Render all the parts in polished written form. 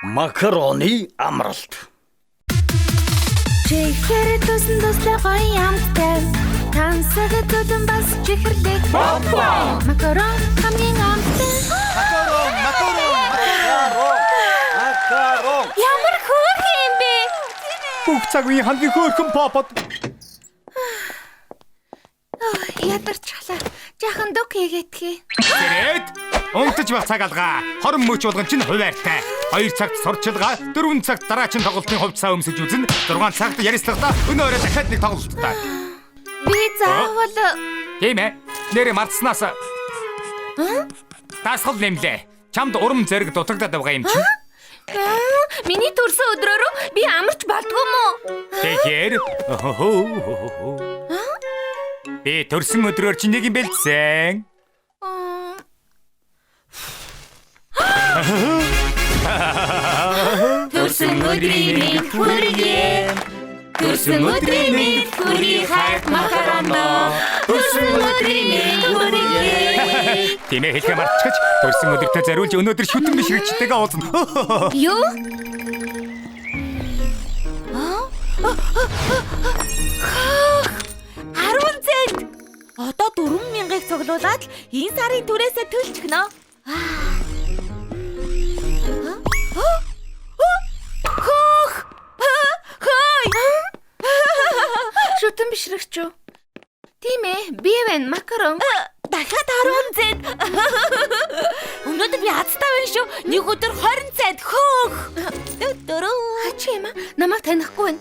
Макароны амралт. Чихэр тусан туслаа гоё амттай. Тансаг зүдэн бас чихэрлэг. Макарон хамгийн амттай. Макарон, макарон, макарон. Макарон. Ямар хөөрхөн юм бэ? Бүх цаг үеийн хамгийн хөөрхөн попод. Ядарчлаа. Жаахан дөг хийгээдхий. Тэрэд унтаж байх цаг алгаа. 20 мөч болгон чинь хуваартай. 2 цагт сурчилгаа, 4 цагт дараачин тоглолтын хувьцаа өмсөж үзэн, 6 цагт ярилцлагатай, өнөө орой дахиад нэг тоглолттой. Би заавал Тийм ээ. Нэрээ мартснаас. Дасгал нэмлээ. Чамд урам зориг дутагдаад байгаа юм чинь. Аа, миний төрсөн өдрөөрөө би амарч болдгоо мó? Тэгэхээр би төрсөн өдрөөр чинь нэг юм бэлдсэн. Төрсөн өдрийн мэнд хүргэе. Төрсөн өдрийн мэнд хүргэе хайрт макароно. Төрсөн өдрийн мэнд хүргэе. Тийм ээ, хэлхээ мартчихаж төрсөн өдөртөө зориулж өнөөдөр шүтэн бишрэгчтэйгээ уулзна. Юу? Арван цент. Одоо 4000-ыг цуглуулад л энэ сарын түрээсээ төлчихнө. Хөөх! Хөөй! Шүтэн бишрэгч үү? Тийм ээ, би байна макарон. Дахиад 10 цент. Өнөөдөр би азтай байна шүү. Нэг өдөр 20 цент. Хөөх! Дөрөв. Хач юм аа, намайг танихгүй байна.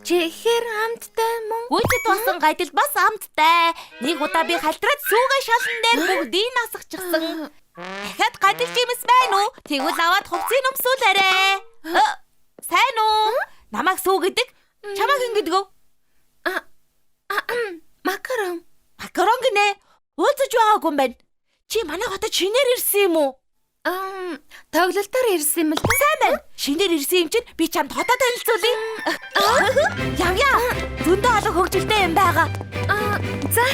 Чихэр амттай мөн. Гүйцэд болсон гайдал бас амттай. Нэг удаа би халтраад сүүгээ шалан дээр бүгдийг асгачихсан. Дахиад гадил жимс байна уу? Тэгвэл аваад хувцсыг өмсүүлээрэй. Сайн уу? Намайг сүү гэдэг? Чамайг хэн гэдэг вэ? Макарон. Макарон гинэ. Уулзаж байгаагүй юм байна. Чи манай хотод шинээр ирсэн юм уу? Аа, тоглолтоор ирсэн юм л да. Сайн байна. Шинээр ирсэн юм чинь би чамд хотоо танилцуулъя. Явъя. Зөндөө олон хөгжилтэй юм байгаа. Аа, за.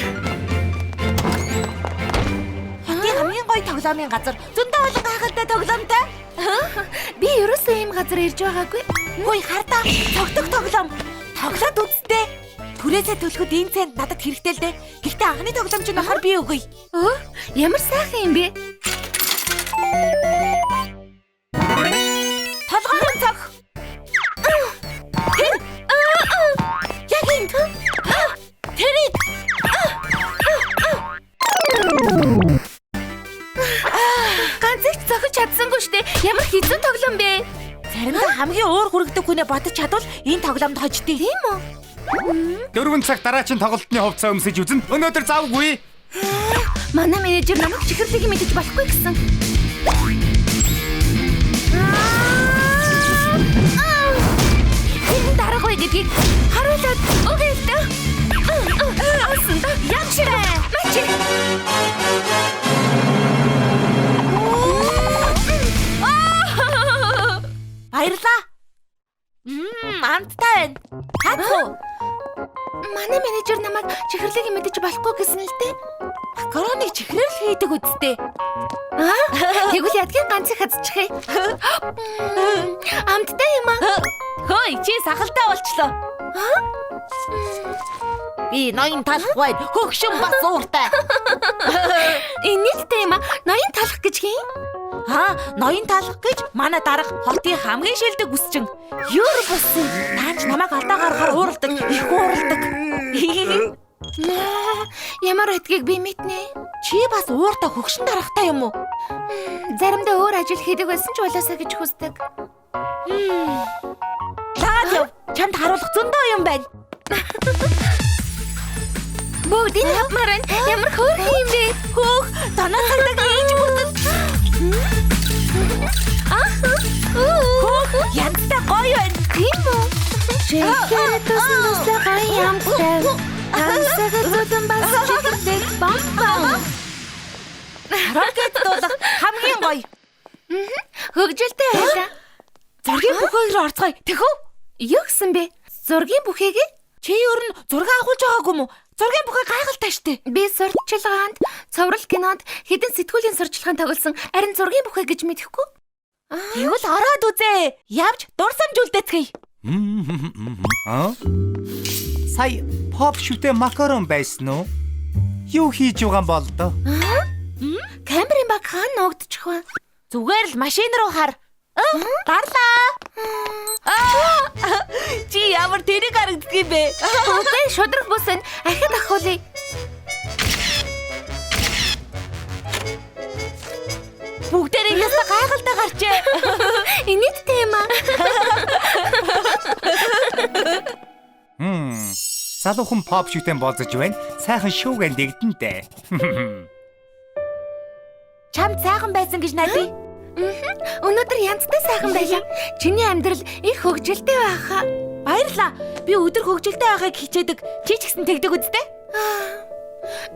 Хотын хамгийн гоё тоглоомын газар. Зөндөө олон гайхалтай тоглоомтой. Би ерөөсөө ийм газар ирж байгаагүй. Хөөе хардаа цогтох тоглоом. Тоглоод үзтээ. Түрээсээ төлөхөд энэ цент надад хэрэгтэй л дээ. Гэхдээ анхны тоглоом чинь болохоор би өгье. Өө, ямар сайхан юм бэ? Толгойн цог. Тэр. Яг энд. Тэрийг. Ганцыг ч зохиж чадсангүй штэ. Ямар хэцүү тоглоом бэ? Заримдаа хамгийн уур хүрэгдэг хүнээ бодож чадвал энэ тоглоомд хождیں۔ Тийм үү? 4 цаг дараачин тоглолтны хувьцаа өмсөж үзэн. Өнөөдөр завгүй. Манай менежер намайг чихэрлэгийг мэдэж болохгүй гэсэн. Тэр дараагүй гэдгийг харуулад өгье л дөө. Асан да. Яг ширээ. Мачи. Баярлаа. Амттай байна. Хатхуу. Манай менежер намайг чихэрлэгийг мэдэж болохгүй гэсэн л дээ. Макароныг чихрээр л хийдэг үсттэй. Аа, тэгвэл ядгийн ганцыг хазчихъя. Амттай юм аа. Хөөе, чи сахалтай болчлоо. Би ноён талах байна. Хөгшин бас ууртай. Энэ нийттэй юм аа. Ноён талах гэж хин? Аа, ноён талах гэж манай дарга хотын хамгийн шилдэг үсчин. Юр бусын. Таанч намайг алдаа гаргахаар ууралдаг, их ууралдаг. Маа, ямар өдгийг би мэднэ. Чи бас ууртай хөгшин даргатай юм уу? Заримдаа өөр ажил хийдэг байсан ч болоосаа гэж хүсдэг. Лаад яв. Чамд харуулах зөндөө юм байна. Бүгдийг авмаар байна. Ямар хөөрхөн юм бэ? Хөөх, танаа цагтаг ээж бүрдэн. Аа. Хөөх, янзтай гоё байна. Тийм үү? Чихэр тусан туслаа гоё амттай. Тансаг зүдэн бас чихэрлэг бам бам. Рокет дуулах хамгийн гоё. Хөгжилтэй байлаа. Зургийн бүхээг рүү орцгоё. Тэхүү? Юу гэсэн бэ? Зургийн бүхээгээ Чи ер нь зураг авахулж байгаагүй юм уу? Зургийн бүхээ гайхалтай штэ. би сурчилгаанд, цоврал кинонд хэдэн сэтгүүлийн сурчилгаанд тоглосон. Харин зургийн бүхээ гэж мэдэхгүй. Тэгвэл ороод үзээ. Явж дурсамж үлдээцгээе. Аа? Сая поп шүтээ макарон байсан уу? Юу хийж байгаа юм бол доо? Камерын баг хаана нуугдчих вэ? Зүгээр л машин руу хар. Гарлаа. Чи ямар тэрэг харагддаг юм бэ? Үгүй шудраг бус энэ ахид ахуулъя. Бүгдээрээ яста гайхалтай гарчээ. Инээдтэй юм аа. Залуухан поп шүтэн болзож байна. Сайхан шүүгэн дэгдэнтэй. Чамд сайхан байсан гэж найдаа. Өнөөдөр янзтай сайхан байлаа. Чиний амьдрал их хөгжилтэй байхаа. Баярлалаа. Би өдөр хөгжилтэй байхыг хичээдэг. Чи ч гэсэн тэгдэг үсттэй?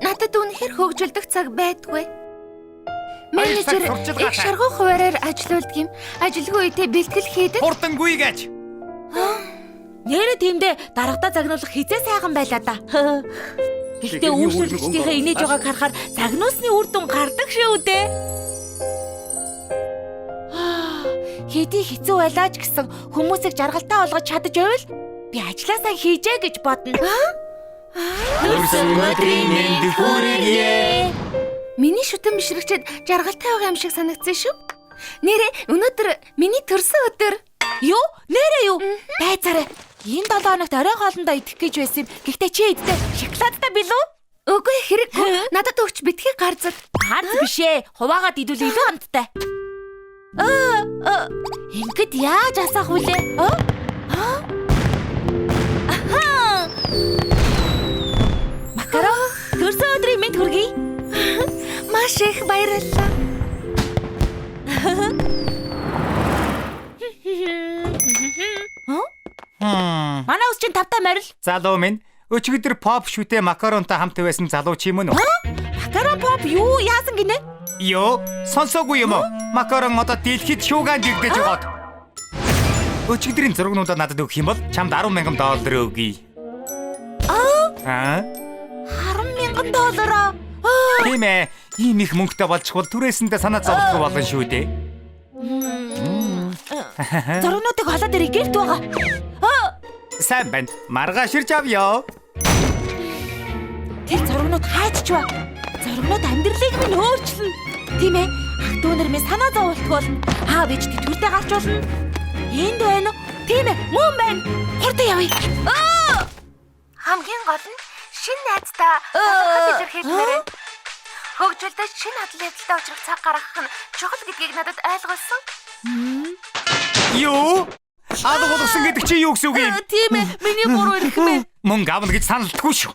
Надад үнэхээр хөгжилдөх цаг байдгүй. Менежер сурчилгаа их шаргуу хуваараар ажилуулдаг юм. Ажилгүй үедээ бэлтгэл хийдэг. Хурдангүй гэж. Нэрэ тиймдээ дарагтаа загнуулах хизээ сайхан байлаа да. Гэхдээ үйлчлэгчдийнхээ инээж байгааг харахаар загнуусны үр дүн гардаг шүү дээ. Хэдий хэцүү байлаа ч гэсэн хүмүүсийг жаргалтай болгож чадаж байвал би ажлаасаа хийжээ гэж бодно. Төрсөн өдрийн мэнд хүргэе. Миний шүтэн бишрэгчэд жаргалтай байгаа юм шиг санагдсан шүү. Нэрэ өнөөдөр миний төрсөн өдөр. Юу? Нэрэ юу? Байцаарай. Энэ 7 хоногт орой хоолндоо идэх гэж байсан юм. Гэхдээ чи иддэ шоколадтай билүү? Үгүй хэрэггүй. Надад өгч битгий гарзал. Гарц биш ээ. Хуваагаад идвэл илүү амттай. Ингээд яаж асаах вүлээ? Аха. Макарон төрсөн өдрийн мэнд хүргэе. Маш их баярлалаа. Манай ус чинь тавтай морил. Залуу минь, өчигдөр поп шүтээ макаронтай хамт байсан залуу чи мөн үү? Макарон поп юу яасан гинэ? Йоо, сонсоогүй юм уу? Макарон одоо дэлхийд шуугаан дэгдэж байгаад. Өчигдрийн зургнуудаа надад өгөх юм бол чамд $10,000 өгье. Аа? $10,000 аа. Тийм ээ. Ийм их мөнгөтэй болчихвол түрээсэндээ санаа зовлохгүй болно шүү дээ. Зургнуудыг холоод ирэх гэрт байгаа. Сайн байна. Маргааш ирж авъя. Тэр зургнууд хайччваа. Зургнууд амьдралыг минь өөрчилнө. Тийм ээ. Ах дүү нар минь санаа зовлтгүй болно. Аав ээж тэтгэвртэй гарч болно. Энд байна уу? Тийм ээ. Мөн байна. Хурдан явъя. Хамгийн гол нь шинэ найзтай талархал илэрхийлмээр. Хөгжилдөж шинэ адал явдалтай учрах цаг гаргах нь чухал гэдгийг надад ойлгуулсан. Юу? Алга болгосон гэдэг чи юу гэсэн үг юм? Тийм ээ. Миний буруу ирэх юм ээ. Мөнгө авна гэж саналдаггүй шүү.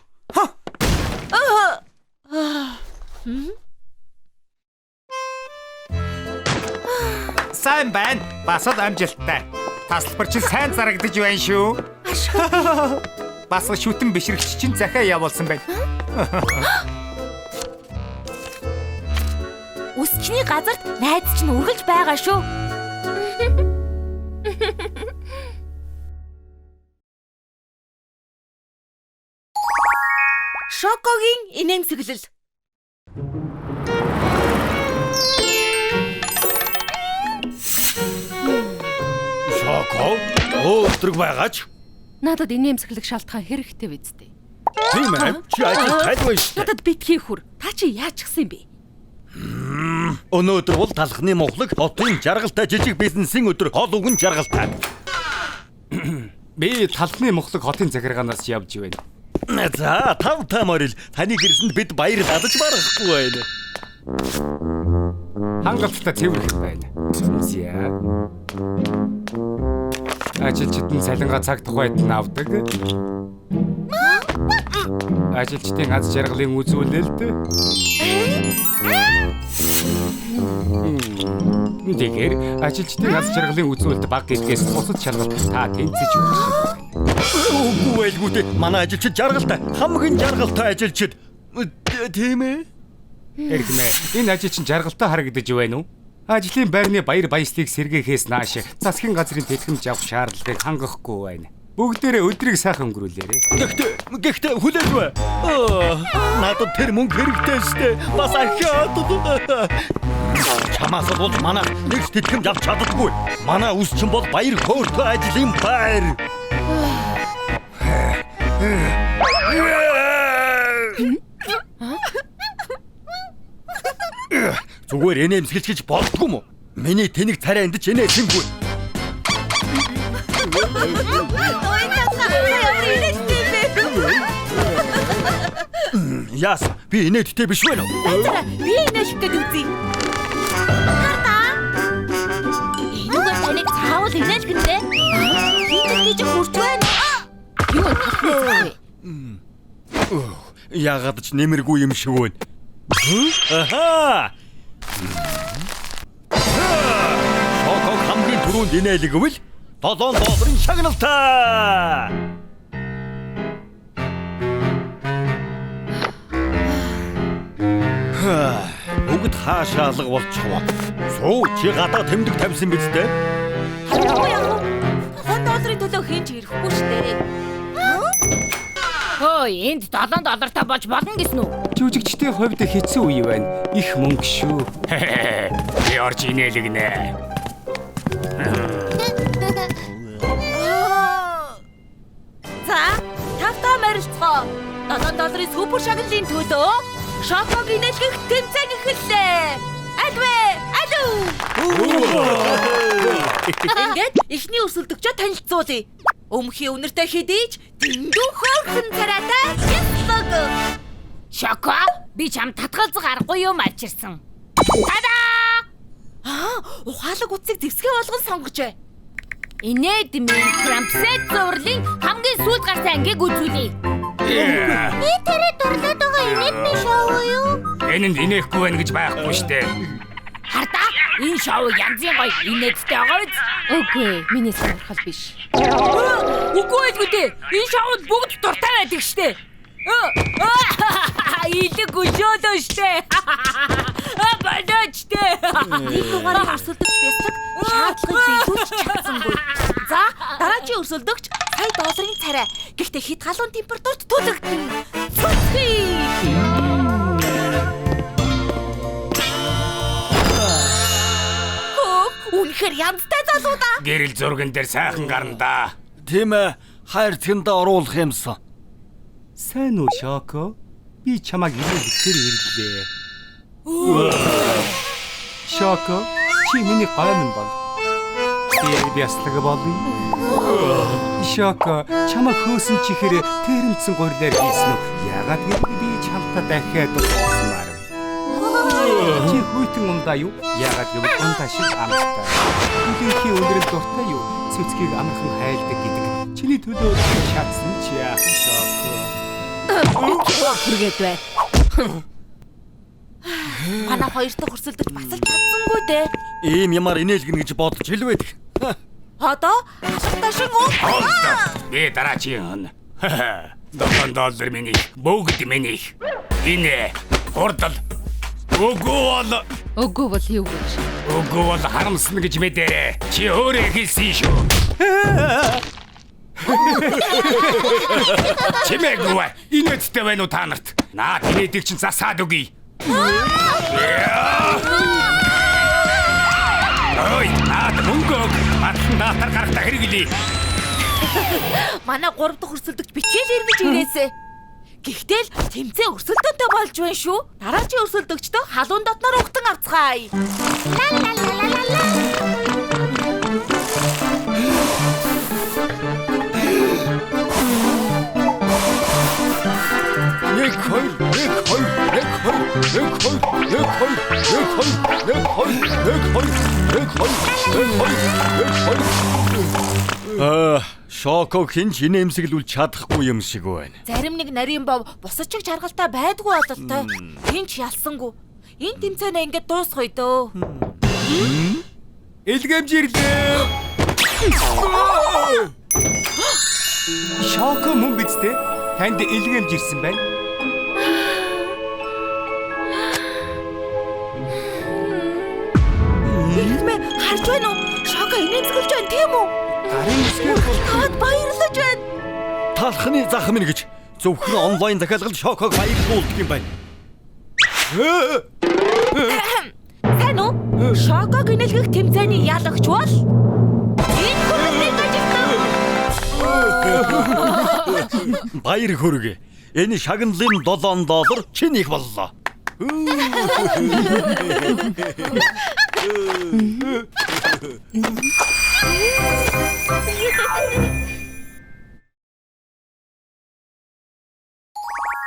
Сайн байна. Бас л амжилттай. Тасалбар чинь сайн зарагдаж байна шүү. Бас шүтэн бишрэгч чинь захиа явуулсан байна. Үсчний газарт найз чинь үргэлж байгаа шүү. Шокогийн инээмсэглэл. Шоко, өөдрөг байгаач. Надад инээмсэглэх шалтгаан хэрэгтэй биз дээ. Тийм ээ. Чи ажил тайлбар шүү дээ. Надад битгий хүр. Та чи яачихсан юм бэ? Өнөөдөр бол талхны мухлаг хотын жаргалтай жижиг бизнесийн өдөр. Хол үгэн жаргалтай. Би талхны мухлаг хотын захиргаанаас явж байна. За, тав та морил. Таны гэрсэнд бид баярлалж барахгүй байна. Хангалттай цэвэрхэн байна. За. Ажилчид нь цалингаа цаг тухайд нь авдаг. Ажилчдын аз жаргалын үзүүлэлт. Тэгэхээр ажилчдын аз жаргалын үзүүлэлт бага гэдгээс бусад шалгалт та тэнцэж өгч байна. Үгүй байлгүй дээ. Манай ажилчид жаргалтай. Хамгийн жаргалтай ажилчид. Тийм ээ. Эргэмээ, энэ ажилчин жаргалтай харагдаж байна уу? Ажлын байрны баяр баясгалыг сэргээхээс нааш засгийн газрын тэтгэмж авах шаардлагыг хангахгүй байна. Бүгдээрээ өдрийг сайхан өнгөрүүлээрэй. Гэхдээ хүлээж бай. Надад тэр мөнгө хэрэгтэй штэ. Бас ахиад. Чамаас бол манайх нэг ч тэтгэмж авч чаддаггүй. Манай үс чинь бол баяр хөөртэй ажлын байр. Зүгээр инээмсэглэж гэж болдгүй юм уу? Миний тэнэг царай энд ч инээлсэнгүй. Ой тата, ямар инээдтэй юм бэ? Яасан? Би инээдтэй биш вэ нөө? За, би инээлэх гээд үзье. Хардаа. Энүүгээр таныг заавал инээлгэн дээ. Хинтэр гэж хурж байна. Юу вэ? Яагаад ч нэмэргүй юм шиг байна. Аха! Шоког хамгийн түрүүнд инээлгэвэл 7 долларын шагналтай. Бүгд хаашаа алга болчихвоо. Суу чи гадаа тэмдэг тавьсан биз дээ? Харахгүй яах вэ? 7 долларын төлөө хэн ч ирэхгүй шүү дээ. Хөөе, энд 7 доллартай болж болно гэсэн үү? Жүжигчдийн хувьд хэцүү үе байна. Их мөнгө шүү. Би орж инээлгэнэ. За, тавтаа морилцгоо. 7 долларын супер шагналын төлөө Шоког инээлгэх тэмцээн эхэллээ. Альвэ, алуу. Ингээд эхний өрсөлдөгчөө танилцуулъя. Өмхий үнэртэй хэдий ч дэндүү хөөрхөн царайтай Яслог. Шоко, би чам татгалзах аргагүй юм авчирсан. Тада! Аа, ухаалаг утсыг зэвсгээ болгон сонгожээ. Инээд минь Крампсет зурлын хамгийн сүүлд гарсан ангийг үзүүлье. Би тэрэ дурлаад байгаа инээдний шоу юу? Энэ нь инээхгүй байна гэж байхгүй штэ. Хардаа, энэ шоу янзын гоё инээдтэй байгаа биз? Үгүй, миний сонирхол биш. Үгүй байлгүй дээ. Энэ шоунд бүгд дуртай байдаг штэ. Илэг өшөөлөө штэ. Болооч штэ. Нэг дугаарын өрсөлдөгч Бяслаг шаардлагыг биелүүлж чадсангүй. За, дараагийн өрсөлдөгч сая долларын царай. Гэхдээ хэд халуун температурт түлэгдэнэ. Цүцхий. Хөөх, үнэхээр янзтай залуу да. Гэрэл зурган дээр сайхан гарна да. Тийм ээ, хайрцагтаа оруулах юмсан. Сайн уу, Шоко? Би чамайг инээлгэхээр ирлээ. Шоко, чи миний гомн бол. Би бяслаг болъё. Шоко, чамайг хөөсөн чихэр тэрэмцэн гурилаар хийсэн үү? Яагаад гэвэл би чамтай дахиад уулзмаар. Чи хүйтэн ундаа юу? Яагаад гэвэл ундаа шиг амттай. Хүлэнхий үнэрэл дуртай юу? Цэцгийг амархан хайлдаг гэдэг. Чиний төлөө чадсан чи яах вэ, Шоко? Хүргээд бай. Манай хоёр дахь өрсөлдөгч бас л чадсангүй дээ. Ийм ямаар инээлгэнэ гэж бодож хэлвэдэг. Одоо алхтаа шин үү? Би дараагийн. 7 доллар миний, бүгд миний. Энэ хурдал. Үгүй бол юу гэж? Үгүй бол харамсна гэж мэдээрэй. Чи өөрөө хэлсэн шүү. Чимээгүй. Инээдтэй байна уу та нарт? Наад инээдийг чинь засаад өгье. Ой, наад мөнгө өг. Батлан даатар гарахтаа хэрэглэе. Манай 3 дахь өрсөлдөгч битгийл эргэж ирээсэ. Гэхдээ л тэмцээн өрсөлдөөнтэй болж байна шүү. Дараагийн өрсөлдөгчдөө халуун дотноор угтан авцгаая. Ла ла ла ла ла ла. Нэг хоёр, нэг хоёр, нэг хоёр, нэг хоёр, нэг хоёр, нэг хоёр, нэг хоёр, нэг хоёр, нэг хоёр, нэг хоёр, нэг хоёр. Аа, Шоко хэн ч инээмсэглүүлж чадахгүй юм шиг байна. Зарим нэг нарийн бов бусад чиг жаргалтай байдгүй бололтой. Хэн ч ялсангүй. Энэ тэмцээнээ ингээд дуусгая дөө. Илгээмж ирлээ. Шоко мөн биз дээ? Танд илгээмж ирсэн байна. Ихмээ харж байна уу? Шоко инээмсэглэж байна тийм үү? Гарын үсгээр таад баярлаж байна. Талхны зах минь гэж зөвхөн онлайн захиалгал Шоког баярлуулдаг юм байна. Сайн уу? Шоког инэлгэх тэмцээний ялагч бол энэ хүргэний ажилтан. Баяр хүргэе. Энэ шагналын 7 доллар чинийх боллоо.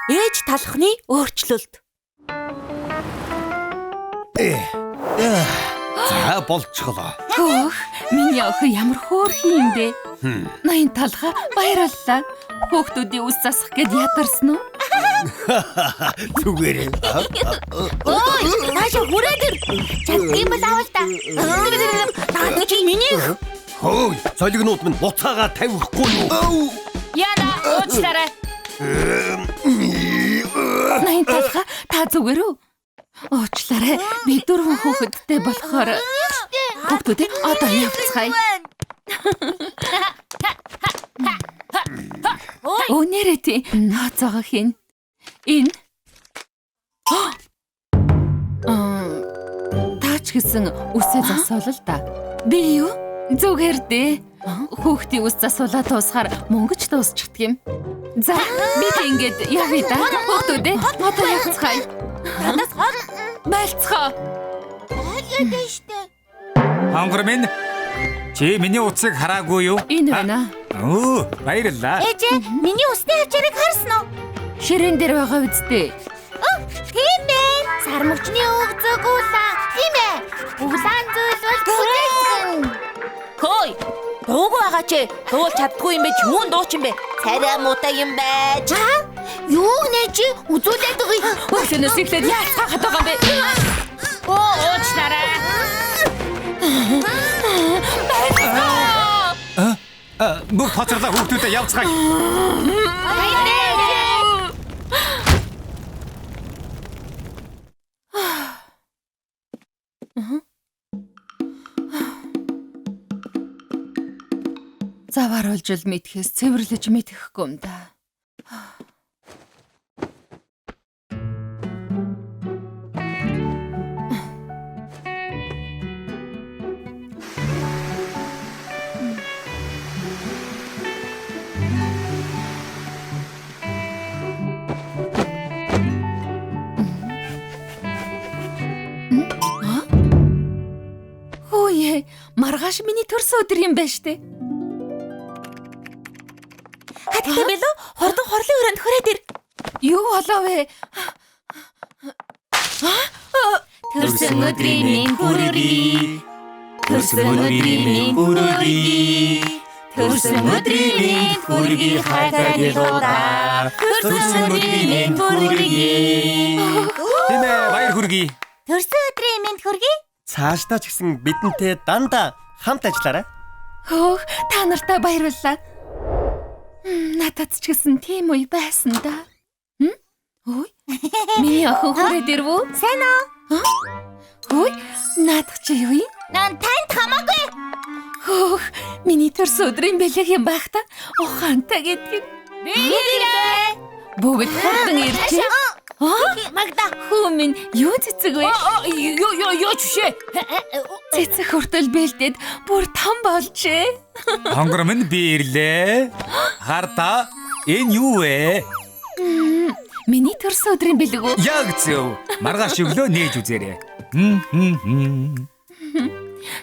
Ээж талхны өөрчлөлт. За болчихлоо. Хөөх, миний охин ямар хөөрхөн юм бэ? Ноён талхаа баярлалаа. Хүүхдүүдийн үс засах гээд ядарсан уу? Зүгээр. Ой, наашаа хүрээд ир. Чаддсан бол авал та. Наад чи минийх. Хөөе, солигнууд минь буцаагаа тавихгүй юу? Яна, уучлаарай. Ноён талхаа та зүгээр үү? Уучлаарай. Би дөрвөн хүүхэдтэй болохоор хүүхдүүдээ одоо явцгаая. Өнөрөө тий нооцоогоо хийн. Энэ. Таач гэсэн үсээ засуул л да. Би юу? Зүгээр дээ. Хүүхдийн үс засуулаа дуусахаар мөнгөч дуусчихдаг юм. За, би тэг ингээд явъя да. Хүүхдүүдээ одоо явцгаая. Надаас хол. Байлцгаа. Айлгаад штэ. Хонгор минь чи миний утсыг хараагүй юу? Энэ байна. Өө, баярлалаа. Ээжээ, миний усны хавчарыг харсан уу? Ширээн дээр байгаа үсттэй. Тийм ээ. Сармөгчний өг зүг улаан. Тийм ээ. Улаан зүйл бол бүжээсэн. Хөөй. Дуугүй байгаа чи. Дуулж чаддгүй юм бэ? Юун дууч юм бэ? Царай муутай юм байж. Юу нэ чи үзүүлээд өгье. Өглөөнөөс эхлээд яацгаахад байгаа юм бэ? Оо, уучлаарай. Бүх тоцорлоо хүүхдүүдэд явцгаая. Заваар олж л мэдхээс цэвэрлэж мэдэхгүй юм да. Хөөе, маргааш миний төрсөн өдөр юм байна штэ. Хаттай бэлүү? Хурдан хорлын өрөөнд хүрээд ир. Юу болов вэ? Төрсөн өдрийн минь хүргэе. Төрсөн өдрийн минь хүргэе. Төрсөн өдрийн минь хүргэе хайртай дэлгуудаа. Төрсөн өдрийн минь хүргэе. Тийм ээ, баяр хүргэе. Төрсөн өдрийн минь хүргэе. Цаашдаа ч гэсэн бидэнтэй дандаа хамт ажиллаарай. Хөөх, та нартай баярлалаа. Надад ч гэсэн тийм үе байсан да. Ой, миний охин хүрээд ирв үү? Сайн уу? Хөөе, наадах чи юу юм? Нан танд хамаагүй. Хөөх, миний төрсөн өдрийн бэлэг юм байх та. Ухаантай гэдэг нь. Би ирлээ. Бүгд хурдан иржээ. Магда. Хүү минь юу цэцэг вэ? Юу юу юу чүшээ. Цэцэг хүртэл бэлдээд бүр том болжээ. Хонгор минь би ирлээ. Хардаа энэ юу вэ? Миний төрсөн өдрийн бэлэг үү? Яг зөв. Маргааш өглөө нээж үзээрэй.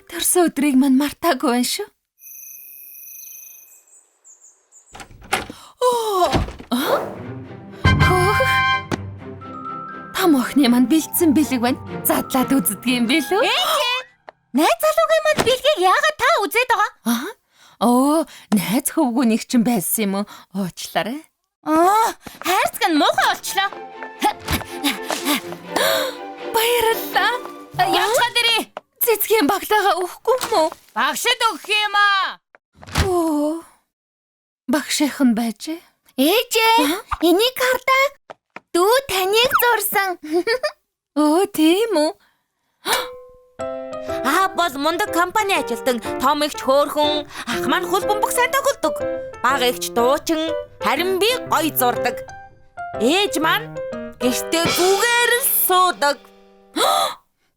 Төрсөн өдрийг мань мартаагүй байна шүү. Хөөх. Том охины манд бэлдсэн бэлэг байна. Задлаад үздэг юм билүү? Ээжээ. Найз залуугийн манд бэлгийг яагаад та үзээд байгаа? Аа. Оо, найз хөвгүү нэг чинь байсан юм уу? Уучлаарай. Аа, хайрцаг нь муухай болчлоо. Баярлалаа. Явцгаа дэрээ. Цэцгийн багтаага өгөхгүй юм уу? Багшид өгөх юм аа. Оо. Багшийнх нь байжээ. Ээжээ, энийг хардаа. Дүү таныг зурсан. Оо, тийм үү? Аа бол мундаг компани ажилтан, том ихч хөөрхөн, ах маань хөл бөмбөг сайн тоглодог. Бага ихч дуучин, харин би гоё зурдаг. Ээж маань гэртээ зүгээр л суудаг.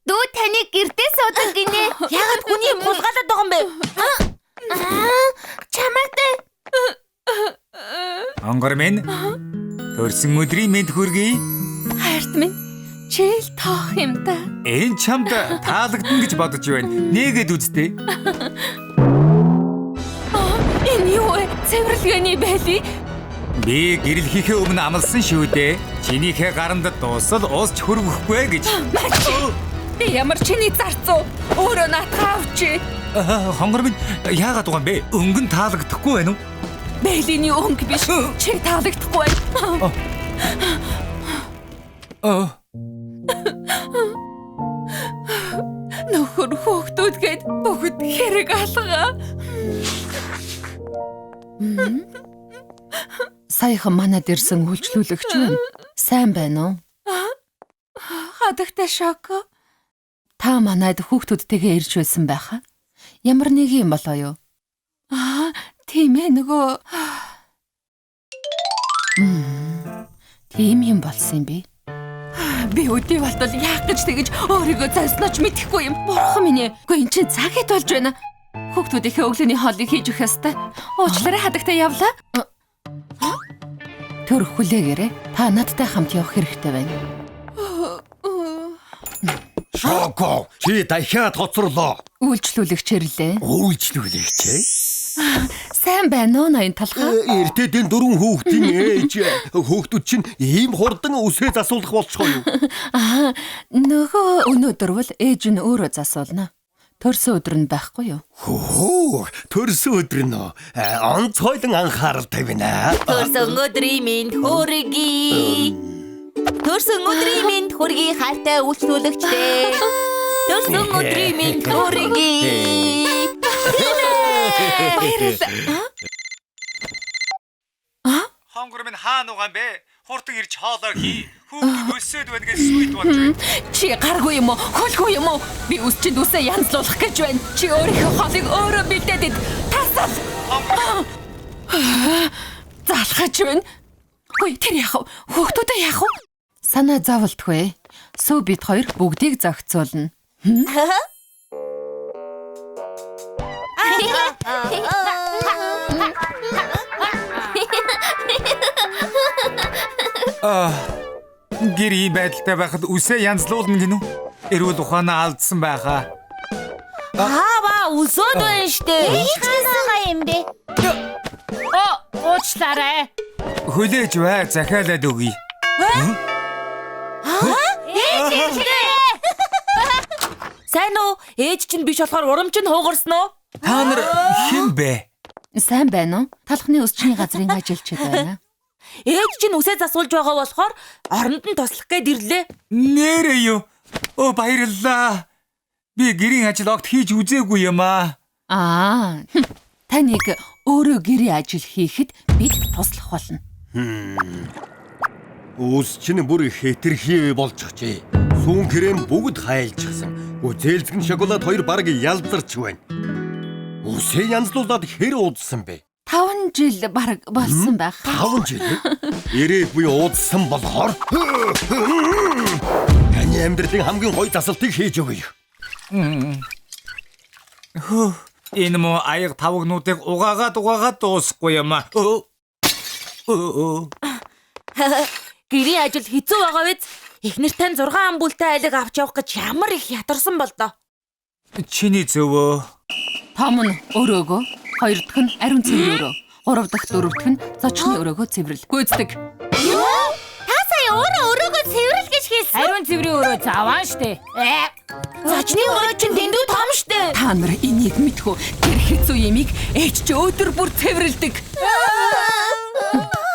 Дүү таныг гэрдээ суудаг гинэ. Яагаад хүний юм хулгайлаад байгаа юм бэ? Чамайг дээ. Онгор минь төрсөн өдрийн мэнд хүргэе. Хайрт минь чийл тоох юм да. Энэ чамд таалагдана гэж бодож байна. Нээгээд үздэй. Энэ юу вэ? Цэвэрлэгээний байли. Би гэрэл хийхээ өмнө амласан шүү дээ. Чинийхээ гаранд дуусал уусч хөргөхгүй гэж. Би ямар чиний зарцуу? Өөрөө наатаа авчи. Хонгор минь яагаад байгаа юм бэ? Өнгө нь таалагдахгүй байна уу? Бэлиний өнгө биш. Чи таалагдахгүй байна. Нөхөр хөөхтүүд гээд бүгд хэрэг алгаа. Саяхан манад ирсэн үйлчлүүлэгч байна. Сайн байна уу? Хадагтай Шоко. Та манад хүүхдүүдтэйгээ ирж байсан байхаа. Ямар нэг юм болоо юу? Аа, тийм ээ нөгөө. Тийм юм болсон юм би. Би өдий болтол яах гэж тэгэж өөрийгөө зовсноо ч мэдэхгүй юм. Бурхан минь ээ. Үгүй эн чинь цаг хэд болж байна? Хүүхдүүдийнхээ өглөөний хоолыг хийж өгөх ёстой. Уучлаарай хадагтай явлаа. Төр хүлээгээрэй. Та надтай хамт явах хэрэгтэй байна. Шоко, чи дахиад хоцорлоо. Үйлчлүүлэгч ирлээ. Үйлчлүүлэгч ээ? Сайн байна уу ноён талхаа? Эртэдийн дөрвөн хүүхдийн ээж. Хүүхдүүд чинь ийм хурдан үсээ засуулах болчихоо юу? Аа, нөгөө өнөөдөр бол ээж нь өөрөө засуулна. Төрсөн өдөр нь байхгүй юу? Хөө, төрсөн өдөр нь онцгойлон анхаарал тавина. Төрсөн өдрийн мэнд хүргэе. Төрсөн өдрийн мэнд хүргэе хайртай үйлчлүүлэгчдээ. Төрсөн өдрийн мэнд хүргэе. Баярлалаа. Хонгор минь хаана байгаа юм бэ? Хурдан ирж хоолоо хий. Хүүхдүүд өсөөд байна гэж сүйт болж байна. Чи гаргүй юм уу? Хөлгүй юм уу? Би үс чинь үсээ янзлуулах гэж байна. Чи өөрийнхөө хоолыг өөрөө бэлдээд ид. Тасал. Залхаж байна. Хөөе, тэр яах вэ? Хүүхдүүдээ яах вэ? Санаа зовлтгүй. Сүү бид хоёр бүгдийг зохицуулна. Гэр ийм байдалтай байхад үсээ янзлуулна гинүү? Эрүүл ухаанаа алдсан байхаа. Аава өсөөд байна штэ. Ээжсэн гай юм бэ? Уучлаарай. Хүлээж бай, захиалаад өгье. Ээж ирлээ. Сайн уу? Ээж чинь биш болохоор урам чинь хуугарсан уу? Та нар хэн бэ? Сайн байна уу? Талхны өсчний газрын ажилчид байна. Ээж чинь үсээ засуулж байгаа болохоор оронд нь туслах гээд ирлээ. Нэрээ юу? Оо баярлалаа. Би гэрийн ажил огт хийж үзээгүй юм аа. Аа, таныг өөрөө гэрийн ажил хийхэд бид туслах болно. Үс чинь бүр хэтэрхий болчихжээ. Сүүн крем бүгд хайлчихсан. Гүзээлзгэн шоколад хоёр бараг ялзарч байна. Үсээ янзлуулад хэр уудсан бэ? 5 жил бараг болсон байх. 5 жил? Ирээд буй уудсан болохоор таны амьдралын хамгийн гоё засалтыг хийж өгье. Хөө, энэ муу аяг тавгнуудыг угаагаад дуусахгүй юм аа. Гэрийн ажил хэцүү байгаа биз? Эхнэр тань 6 амбултай айлыг авч явах гэж ямар их ядарсан бол доо. Чиний зөвөө. Том нь өрөөгөө, хоёр дахь нь ариун цэврийн өрөө, гурав дахь дөрөв дэх нь зочны өрөөгөө цэвэрлэл. Гүйцэтгэг. Юу? Та сая өөрөө өрөөгөө цэвэрлэл гэж хэлсэн. Ариун цэврийн өрөө заваан штэ. Зочны өрөө чинь дэндүү том штэ. Та нар энийг мэдхүү. Тэр хэцүү ямиг ээж чи өдөр бүр цэвэрлдэг.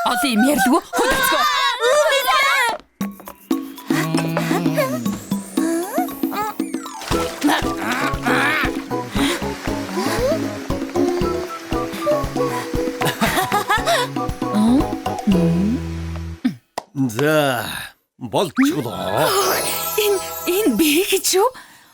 Олон юм ярьдгүй хөдөлгөө. За, болчихлоо. Энэ би гэж юу?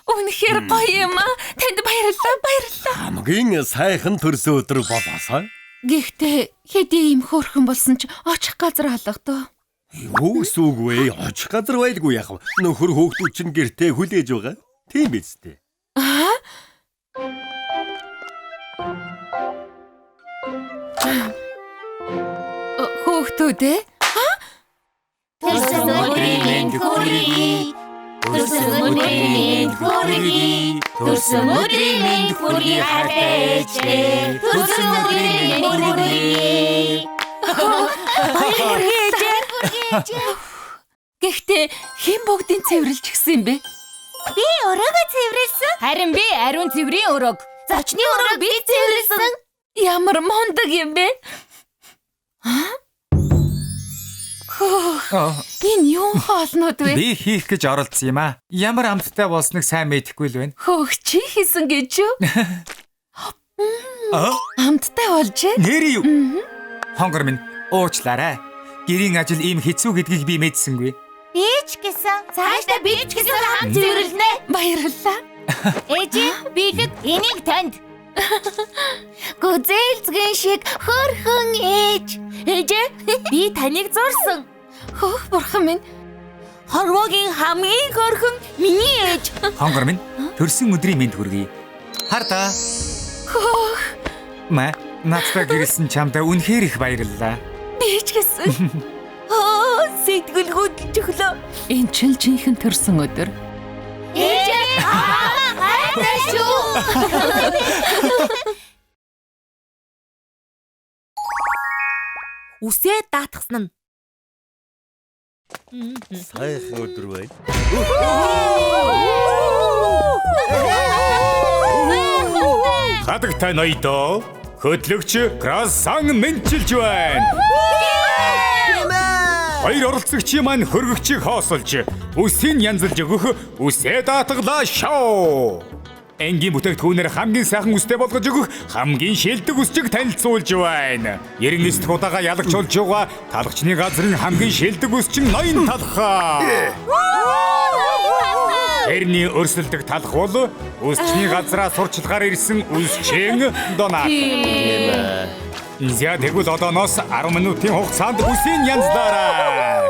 Үнэхээр гоё юм аа. Танд баярлалаа, баярлалаа. Хамгийн сайхан төрсөн өдөр болоосой. Гэхдээ хэдий ийм хөөрхөн болсон ч очих газар алга доо. Юу гэсэн үг вэ? Очих газар байлгүй яах вэ? Нөхөр хөөхтүүд чинь гэртээ хүлээж байгаа. Тийм биз дээ. Хүүхдүүд ээ. Төрсөн өдрийн мэнд хүргэе. Төрсөн өдрийн мэнд хүргэе. Төрсөн өдрийн мэнд хүргэе хайртай ээжээ. Төрсөн өдрийн мэнд хүргэе. Баяр хүргэе ээжээ. Гэхдээ хэн бүгдийг цэвэрлж гисэн юм бэ? Би өрөөгөө цэвэрлсэн. Харин би ариун цэврийн өрөөг. Зочны өрөөг би цэвэрлсэн. Ямар мундаг юм бэ? Энэ юун хоолнууд вэ? Би хийх гэж оролдсон юм аа. Ямар амттай болсныг сайн мэдэхгүй л байна. Хөөх чи хийсэн гэж юу? Амттай болжээ. Нэрээ юу? Хонгор минь уучлаарай. Гэрийн ажил ийм хэцүү гэдгийг би мэдсэнгүй. Би ч гэсэн. Цаашдаа би ч гэсэн хамт цэвэрлэнэ. Баярлалаа. Ээжээ, бэлэг энийг танд. Гүзээлзгэн шиг хөөрхөн ээж. Ээжээ, би таныг зурсан. Хөөх бурхан минь. Хорвоогийн хамгийн хөөрхөн миний ээж. Хонгор минь төрсөн өдрийн мэнд хүргэе. Хар та. Хөөх. Мэ, надтай гэрэлсэн чамд үнэхээр их баярлалаа. Би ч гэсэн. Оо, сэтгэл хөдлөж өглөө. Энэ чинь жинхэнэ төрсөн өдөр. Ээжээ, хайртай шүү. Үсээ даатгсан нь. Сайхан өдөр байна. Хадагтай ноёдоо хөдлөгч Красан мэнчилж байна. Хоёр оролцогчийн маань хөргөгчийг хоосолж, үсийг янзалж өгөх үсээ даатгалаа шоу. Энгийн бүтээгдэхүүнээр хамгийн сайхан үстэй болгож өгөх хамгийн шилдэг үсчиг танилцуулж байна. 99 дахь удаага ялагч болж байгаа талгчны газрын хамгийн шилдэг үсчин ноён талхаа. Тэрний өрсөлдөг талх бол үсчний газраа сурчлагаар ирсэн үсчин Донат. За тэгвэл одооноос 10 минутын хугацаанд үсийн янзлаарай.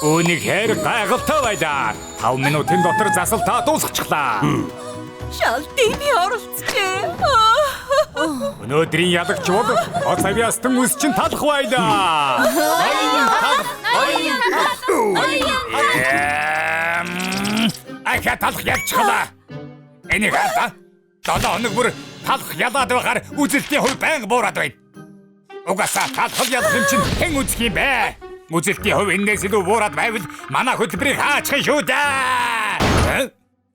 Үнэхээр гайхалтай байлаа. 5 минутын дотор засалтаа дуусгачихлаа. Шалтын би оролцжээ. Өнөөдрийн ялагч бол Оцавиастан үсчин талх байлаа. Ноён талх, ноён талх. Ахаа талх ялчихлаа. Энийг хаа. 7 хоног бүр талх ялаад байгаар үзэлтийн хувь байнга буураад байна. Угаасаа талхал ялах юм чинь хэн үзэх юм бэ? Үзэлтийн хувь энээс илүү буураад байвал манай хөтөлбөрийг хаачих шүү дээ.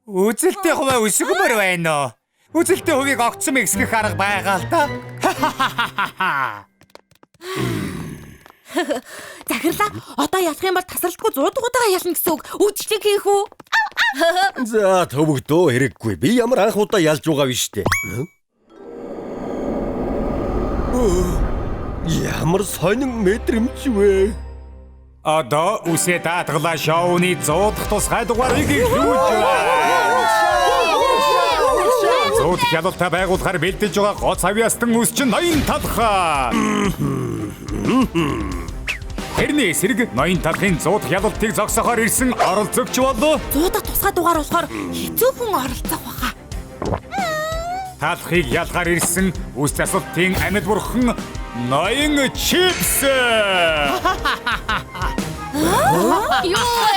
Үзэлтийн хувь өсгөмөр байна уу? Үзэлтийн хувийг огцом ихсгэх арга байгаа л да. Захирлаа. Одоо ялах юм бол тасралтгүй 100 удаага ялна гэсэн үг. Үдшилэг хийх үү? За төвөгдөө хэрэггүй. Би ямар анх удаа ялж байгаа биш үү? Ямар сонин мэдрэмж вэ? Одоо үсээ даатгалаа шоуны 100 дахь тусгай дугаарыг эхлүүлж байна. 100 дахь ялалтаа байгуулахаар бэлдэж байгаа Гоц авьяастан үсчин ноён талхаа. Тэрний эсрэг ноён талхын 100 дахь ялалтыг зогсоохоор ирсэн оролцогч бол 100 дахь тусгай дугаар болохоор хэцүү хүн оролцох баха. Талхыг ялгаар ирсэн үс засалтын амьд бурхан ноён Чипс. Юу вэ?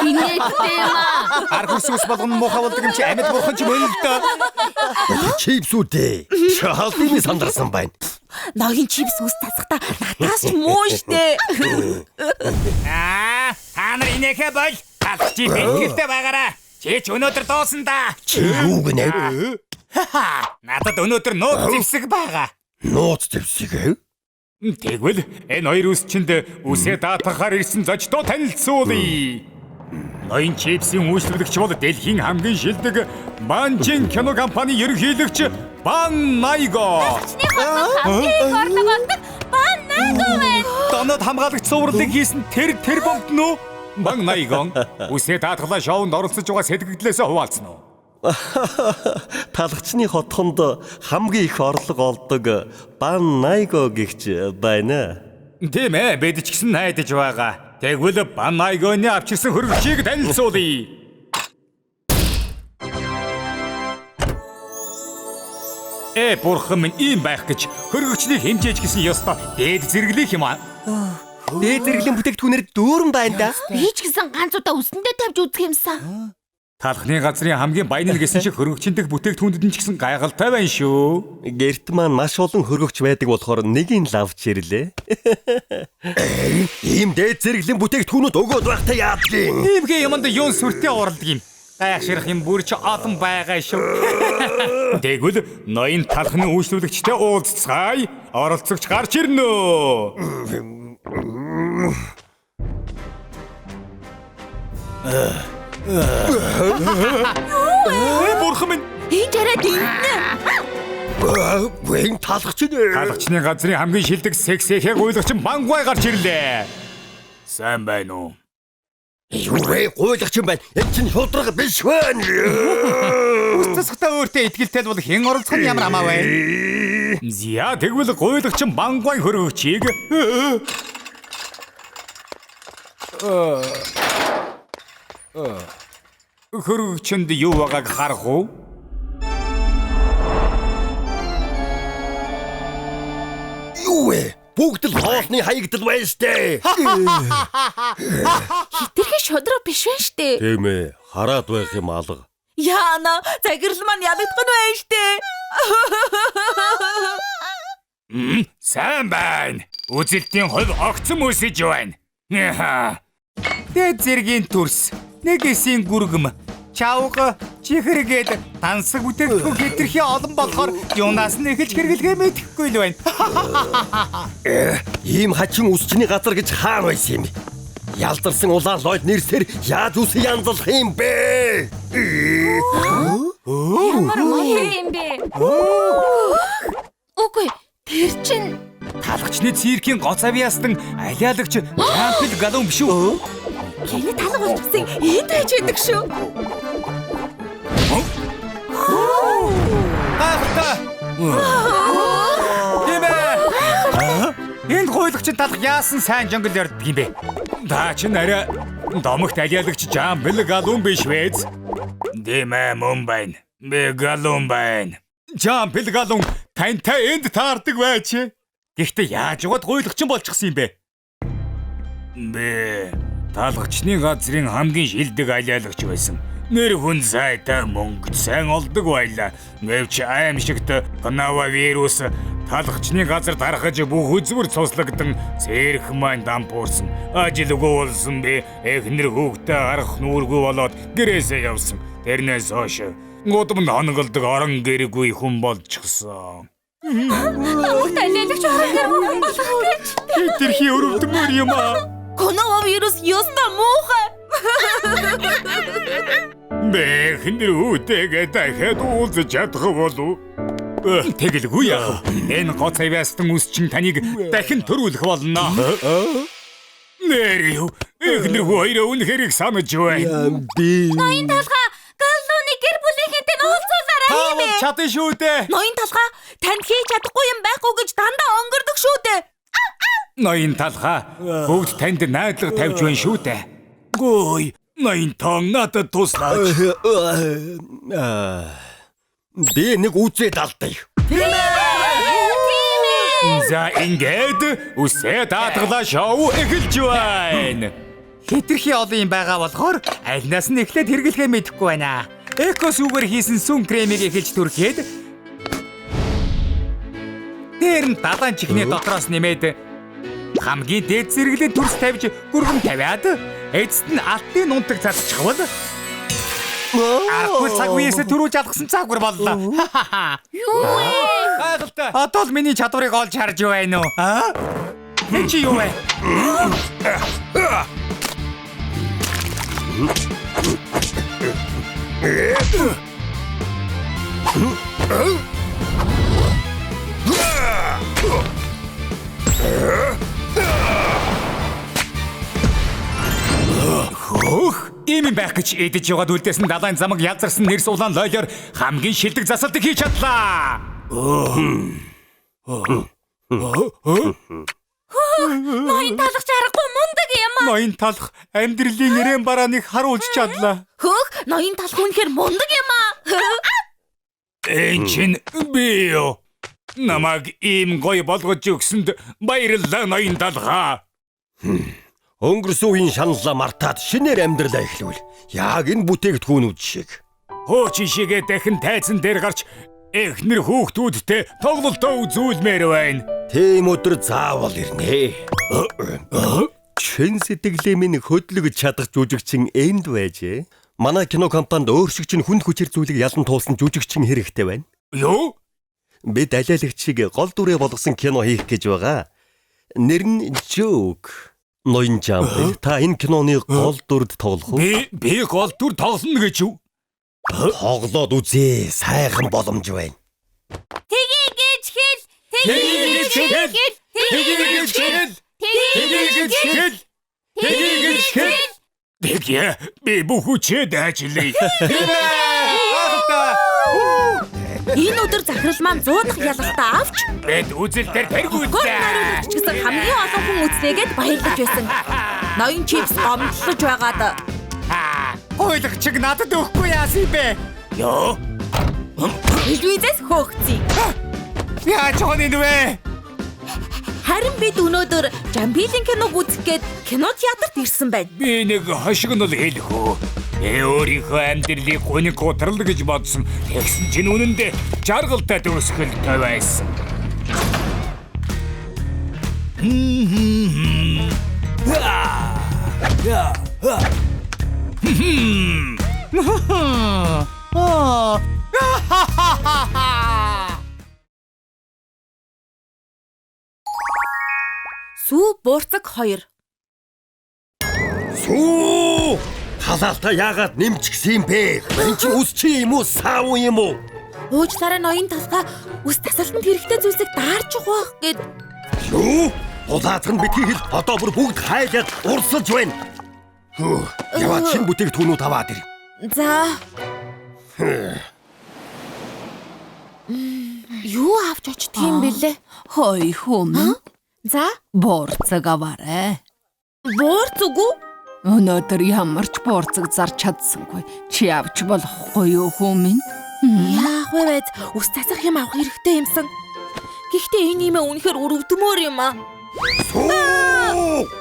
Инээдтэй юм аа. Ар хөрс ус болгоно муухай болдог юм чи амьд бурхан ч мөн л дөө. Чипс үү? Шалтын сандарсан байна. Ноён чипс ус засахдаа надаас ч муу штэ. Аа, та нар инээхэ бол талх чи бэлтгэлтэй байгаарай. Чи ч өнөөдөр дуусан да. Чи юу гэнэ? Надад өнөөдөр нууц зэвсэг байгаа. Нууц зэвсэг ээ? Тэгвэл энэ хоёр үсчинд үсээ даатгахаар ирсэн зочдоо танилцуулъя. Ноён чипсийн үйлчлүүлэгч бол дэлхийн хамгийн шилдэг Банжин кино компани ерөнхийлөгч Бан Найго. Хамгийн орлого олдог Бан Найго байна. Донод хамгаалагч цувралыг хийсэн тэр бомт нөө? Бан Найгон үсээ даатгалаа шоунд оролцож байгаа сэтгэгдлээсээ хуваалцсан уу? Талгачны хотхонд хамгийн их орлого олдог Бан Найго гэгч байна. Тийм ээ, бид ч гэсэн найдаж байгаа. Тэгвэл Бан Найгоны авчирсан хөргөгчийг танилцуулъя. Бурхан минь ийм байх гэж хөргөгчний хэмжээж гэсэн ёстой дээд зэрэглэх юм аа. Дээд зэрэглэлийн бүтээгдэхүүнээр дүүрэн байна да. Би ч гэсэн ганц удаа үсэндээ тавьж үзэх юмсан. Талхны газрын хамгийн баян нь гэсэн шиг хөргөгчин дэх бүтээгдэхүүндэд нь ч гэсэн гайхалтай байна шүү. Гэрт маань маш олон хөргөгч байдаг болохоор нэгийг л авч ирлээ. Ийм дээд зэрэглэлийн бүтээгдэхүүнүүд өгөөд байхдаа яадгийн. Иймхээ юмд юун сүртэй уралдаг юм. Гайхширх юм бүр ч олон байгаа шүү. Тэгвэл ноён талхны үйлчлүүлэгчтэй уулзцгаая. Оролцогч гарч ирнэ үү? Бурхан минь! Энэ жараа дэнтнэ. Энэ талхч нэ. Талхчны газрын хамгийн шилдэг сексэхээ гуйлагч Мангуай гарч ирлээ. Сайн байна уу? Юу вэ? Гуйлагч юм байна. Энэ чинь шудраг биш байна. Үс засахтаа өөртөө итгэлтэй бол хэн оролцох нь ямар амаа вэ? За тэгвэл гуйлагч Мангуай хөргөгчийг хөргөгчөнд юу байгааг харах уу? Юу вэ? Бүгд л хоолны хаягдал байна штэ. Хитрхи шудраг биш байна штэ. Тийм ээ, хараад байх юм алга. Яана, загирал маань ялагдах нь байна штэ. Сайн байна. Үзэлтийн хувь огцом өсөж байна. Дээд зэргийн төрс, нэг эсийн гүргэм, чавга, чихэргээд тансаг бүтээгдэхүүн хэтэрхий олон болохоор юунаас нь эхэлж хэрэглэхээ мэдэхгүй л байна. Ийм хачин үсчний газар гэж хаана байсан юм бэ? Ялдарсан улаан лойд нэрсээр яаж үс янзлах юм бэ? Ямар муу юм бэ? Үгүй, тэр чинь талгачны циркийн гоц авьяастан алиалагч Жампил Галун биш үү? Гэнэ талга болчихсон энд байж байдаг шүү. Гайхалтай. Тийм ээ. Энд гуйлагчин талх яасан сайн жонгол ярддаг юм бэ? Та чинь арай домогт алиалагч Жампил Галун биш вэ? Тийм ээ, мөн байна. Би Галун байна. Жампил Галун тантай энд таардаг байж. Гэхдээ яаж угаад гуйлагчин болчихсон юм бэ? Би талгачны газрын хамгийн шилдэг алиалагч байсан. Нэр хүн сайтай мөнгө сайн олдог байлаа. Гэвч аимшигт коронавирус талгачны газар тархаж бүх үзмэр цуслагдан цэрх маань дампуурсан. Ажилгүй болсон би эхнэр хүүхдээ харах нүүргүй болоод гэрээсээ явсан. Тэрнээс хойш гудамд хонголдог орон гэргүй хүн болчихсон. Домогт алиалагч орон гэргүй хүн болох гэж. Хэтэрхий өрөвдмөр юм аа. Коронавирус ёстой муухай. Бэхнэр үүтэйгээ дахиад уулзаж чадах болов. Тэгэлгүй яах вэ? Энэ гоц авьяастан үс чинь таныг дахин төрүүлэх болно. Нэр юу? Эхнэр хүү хоёроо үнэхээр их санаж байна. Би Ноён талхаа Галлууны гэр бүлийнхэнтэй уулзуулаарай. Та бол чадна шүү дээ. Ноён талхаа танд хийж чадахгүй юм байхгүй гэж дандаа онгордог шүү дээ. Ноён талхаа бүгд танд найдлага тавьж байна шүү дээ. Гой, ноён тон надад туслаач. Би нэг үзээд алдая. За ингээд үсээ даатгалаа шоу эхэлж байна. Хэтэрхий олон юм байгаа болохоор альнаас нь эхлээд хэрэглэхээ мэдэхгүй байна. Эко сүүгээр хийсэн сүн кремийг эхэлж түрхэд дээр нь далайн чихний дотроос нэмээд хамгийн дээд зэрэглэлийн төрс тавьж гүргэм тавиад эцэст нь алтын нунтаг цацчихвал аргагүй цаг үеэсээ төрүүлж алгасан цаагвар боллоо. Юу вэ? Гайхалтай. Одоо л миний чадварыг олж харж байна уу? Аа? Энэ чи юу вэ? Хөөх! Ийм юм байх гэж идэж яваад үлдээсэн далайн замаг ялзарсан нэрс улаан лойлоор хамгийн шилдэг засалтыг хийж чадлаа. Ноён талах чаргагүй мундаг юм аа. Ноён талах амьдралын нэрэн барааныг харуулж чадлаа. Хөөх, ноён талах үнэхээр мундаг юм аа. Энэ чинь би юу? Намайг ийм гоё болгож өгсөнд баярлалаа ноён талхаа. Өнгөрсөн үеийн шаналлаа мартаад шинээр амьдралаа эхлүүл. Яг энэ бүтээгдэхүүнүүд шиг. Хуучин шигээ дахин тайзан дээр гарч эхнэр хүүхдүүдтэй тоглолтоо үзүүлмээр байна. Тийм өдөр заавал ирнэ. Чин сэтгэлээ минь хөдлөгж чадах жүжигчин энд байжээ. Манай кино компанид өөр шиг чинь хүнд хүчээр зүйлийг ялан туулсан жүжигчин хэрэгтэй байна. Юу? Бид алиалагчийг гол дүрээ болгосон кино хийх гэж байгаа. Нэр нь Joke. Ноён Жамбил, та энэ киноны гол дүрд тоглох уу? Би гол дүр тоглоно гэж юу? Тоглоод үзье. Сайхан боломж байна. Тгий гэж хэл, тгий гэж хэл, тгий гэж хэл, тгий гэж хэл, тгий гэж хэл. Тэгье, би бүх хүчээ дайчлаа. Энэ өдөр захирал маань 100 дахь ялалтаа авч бид үзэл дээр тэргүүллээ. Гол найруулагч гэсэн хамгийн олон хүн үзлээгээд баярлаж байсан. Ноён чипс гомдлож байгаад Хуйлагчиг надад өгөхгүй яасан юм бэ? Йоо. Элвизээс хөөгцөе. Яаж байгаа юм бэ? Харин бид өнөөдөр Жамбилийн киног үзэх гээд кино театрт ирсэн байна. Би нэг хошигнол хэлэх үү? Өөрийнхөө амьдралыг гуниг гутрал гэж бодсон. Тэгсэн чинь үнэндээ жаргалтай төгсгөлтэй байсан. Сүү буурцаг 2. Сүү! Халаалтаа яагаад нэмчихсэн юм бэ? Энэ чинь үс чи юм уу, сав юм уу? Уучлаарай ноён талхаа үс тасалтанд хэрэгтэй зүйлсийг даарчих байх гэд. Юу? Улаацх нь битгий хэл одоо бүр бүгд хайлаад урсалж байна. Хөө, яваад шинэ бүтээгдэхүүнүүд аваад ир. За. Юу авч очдөг юм бэлээ? Хой хүмүүн. За, буурцаг аваарай. Буурцаг уу? Өнөөдөр ямар ч буурцаг зарч чадсангүй. Чи авч болохгүй юу хүмүүн? Яах вэ байз? Үс засах юм авах хэрэгтэй юмсан. Гэхдээ энэ юм үнэхээр өрөвдмөр юм аа.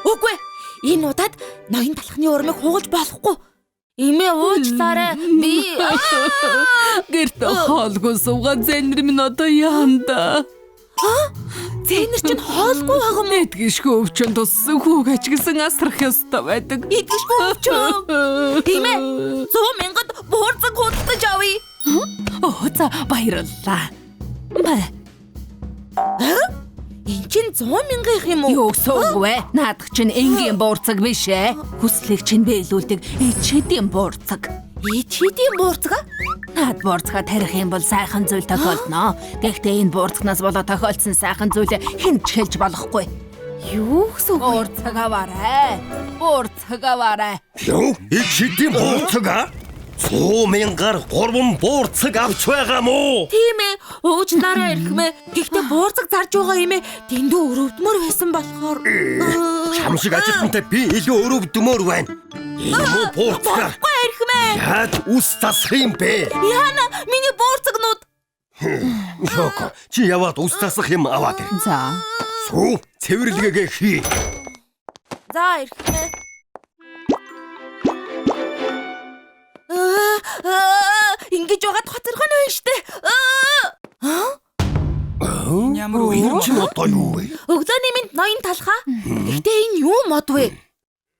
Үгүй. Энэ удаад ноён талхны урмыг хугалж болохгүй. Эмээ уучлаарай. Би гэрт хоолгүй суугаа зэнэр минь одоо яанда. Зэнэр чинь хоолгүй байгаа юм уу? Эдгэшгүй өвчөн туссан хүүг ачигсан асрах ёстой байдаг. Эдгэшгүй өвчөн. Эмээ 100 мянгад буурцаг худалдаж авъя. Оо за баярлалаа. Мэ. Энэ чинь 100 мянгах юм уу? Юу суугүй. Наадах чинь энгийн буурцаг биш ээ. Хүслийг чинь биелүүлдэг ичэдийн буурцаг. Ичэдийн буурцаг? Наад буурцгаа тарих юм бол сайхан зүйл тохиолдно. Гэхдээ энэ буурцгнаас болоо тохиолдсон сайхан зүйлээ хэн ч хэлж болохгүй. Юу гэсэн үг вэ? Буурцаг аваарай. Буурцаг аваарай. Юу? Ичэдийн буурцаг аа? 100 мянгаар 3 буурцаг авч байгаа мó? Тийм ээ. Уучлаарай эрхмээ. Гэхдээ буурцаг зарж байгаа юм ээ. Дэндүү өрөвдмөр байсан болохоор. Чам шиг ажилтнтай би илүү өрөвдмөр байна. Энэ мó буурцгаар. Болохгүй эрхмээ. Яаж үс засах юм бэ? Яна, миний буурцагнууд. Шоко, чи яваад үс засах юм аваад ир. За. Сүү, цэвэрлэгээгээ хий. За эрхмээ. Ингэж байгаад хоцорхон байна штэ. Ямар үе чи одоо юу вэ? Өглөөний минь ноён талхаа. Гэхдээ энэ юу мод вэ?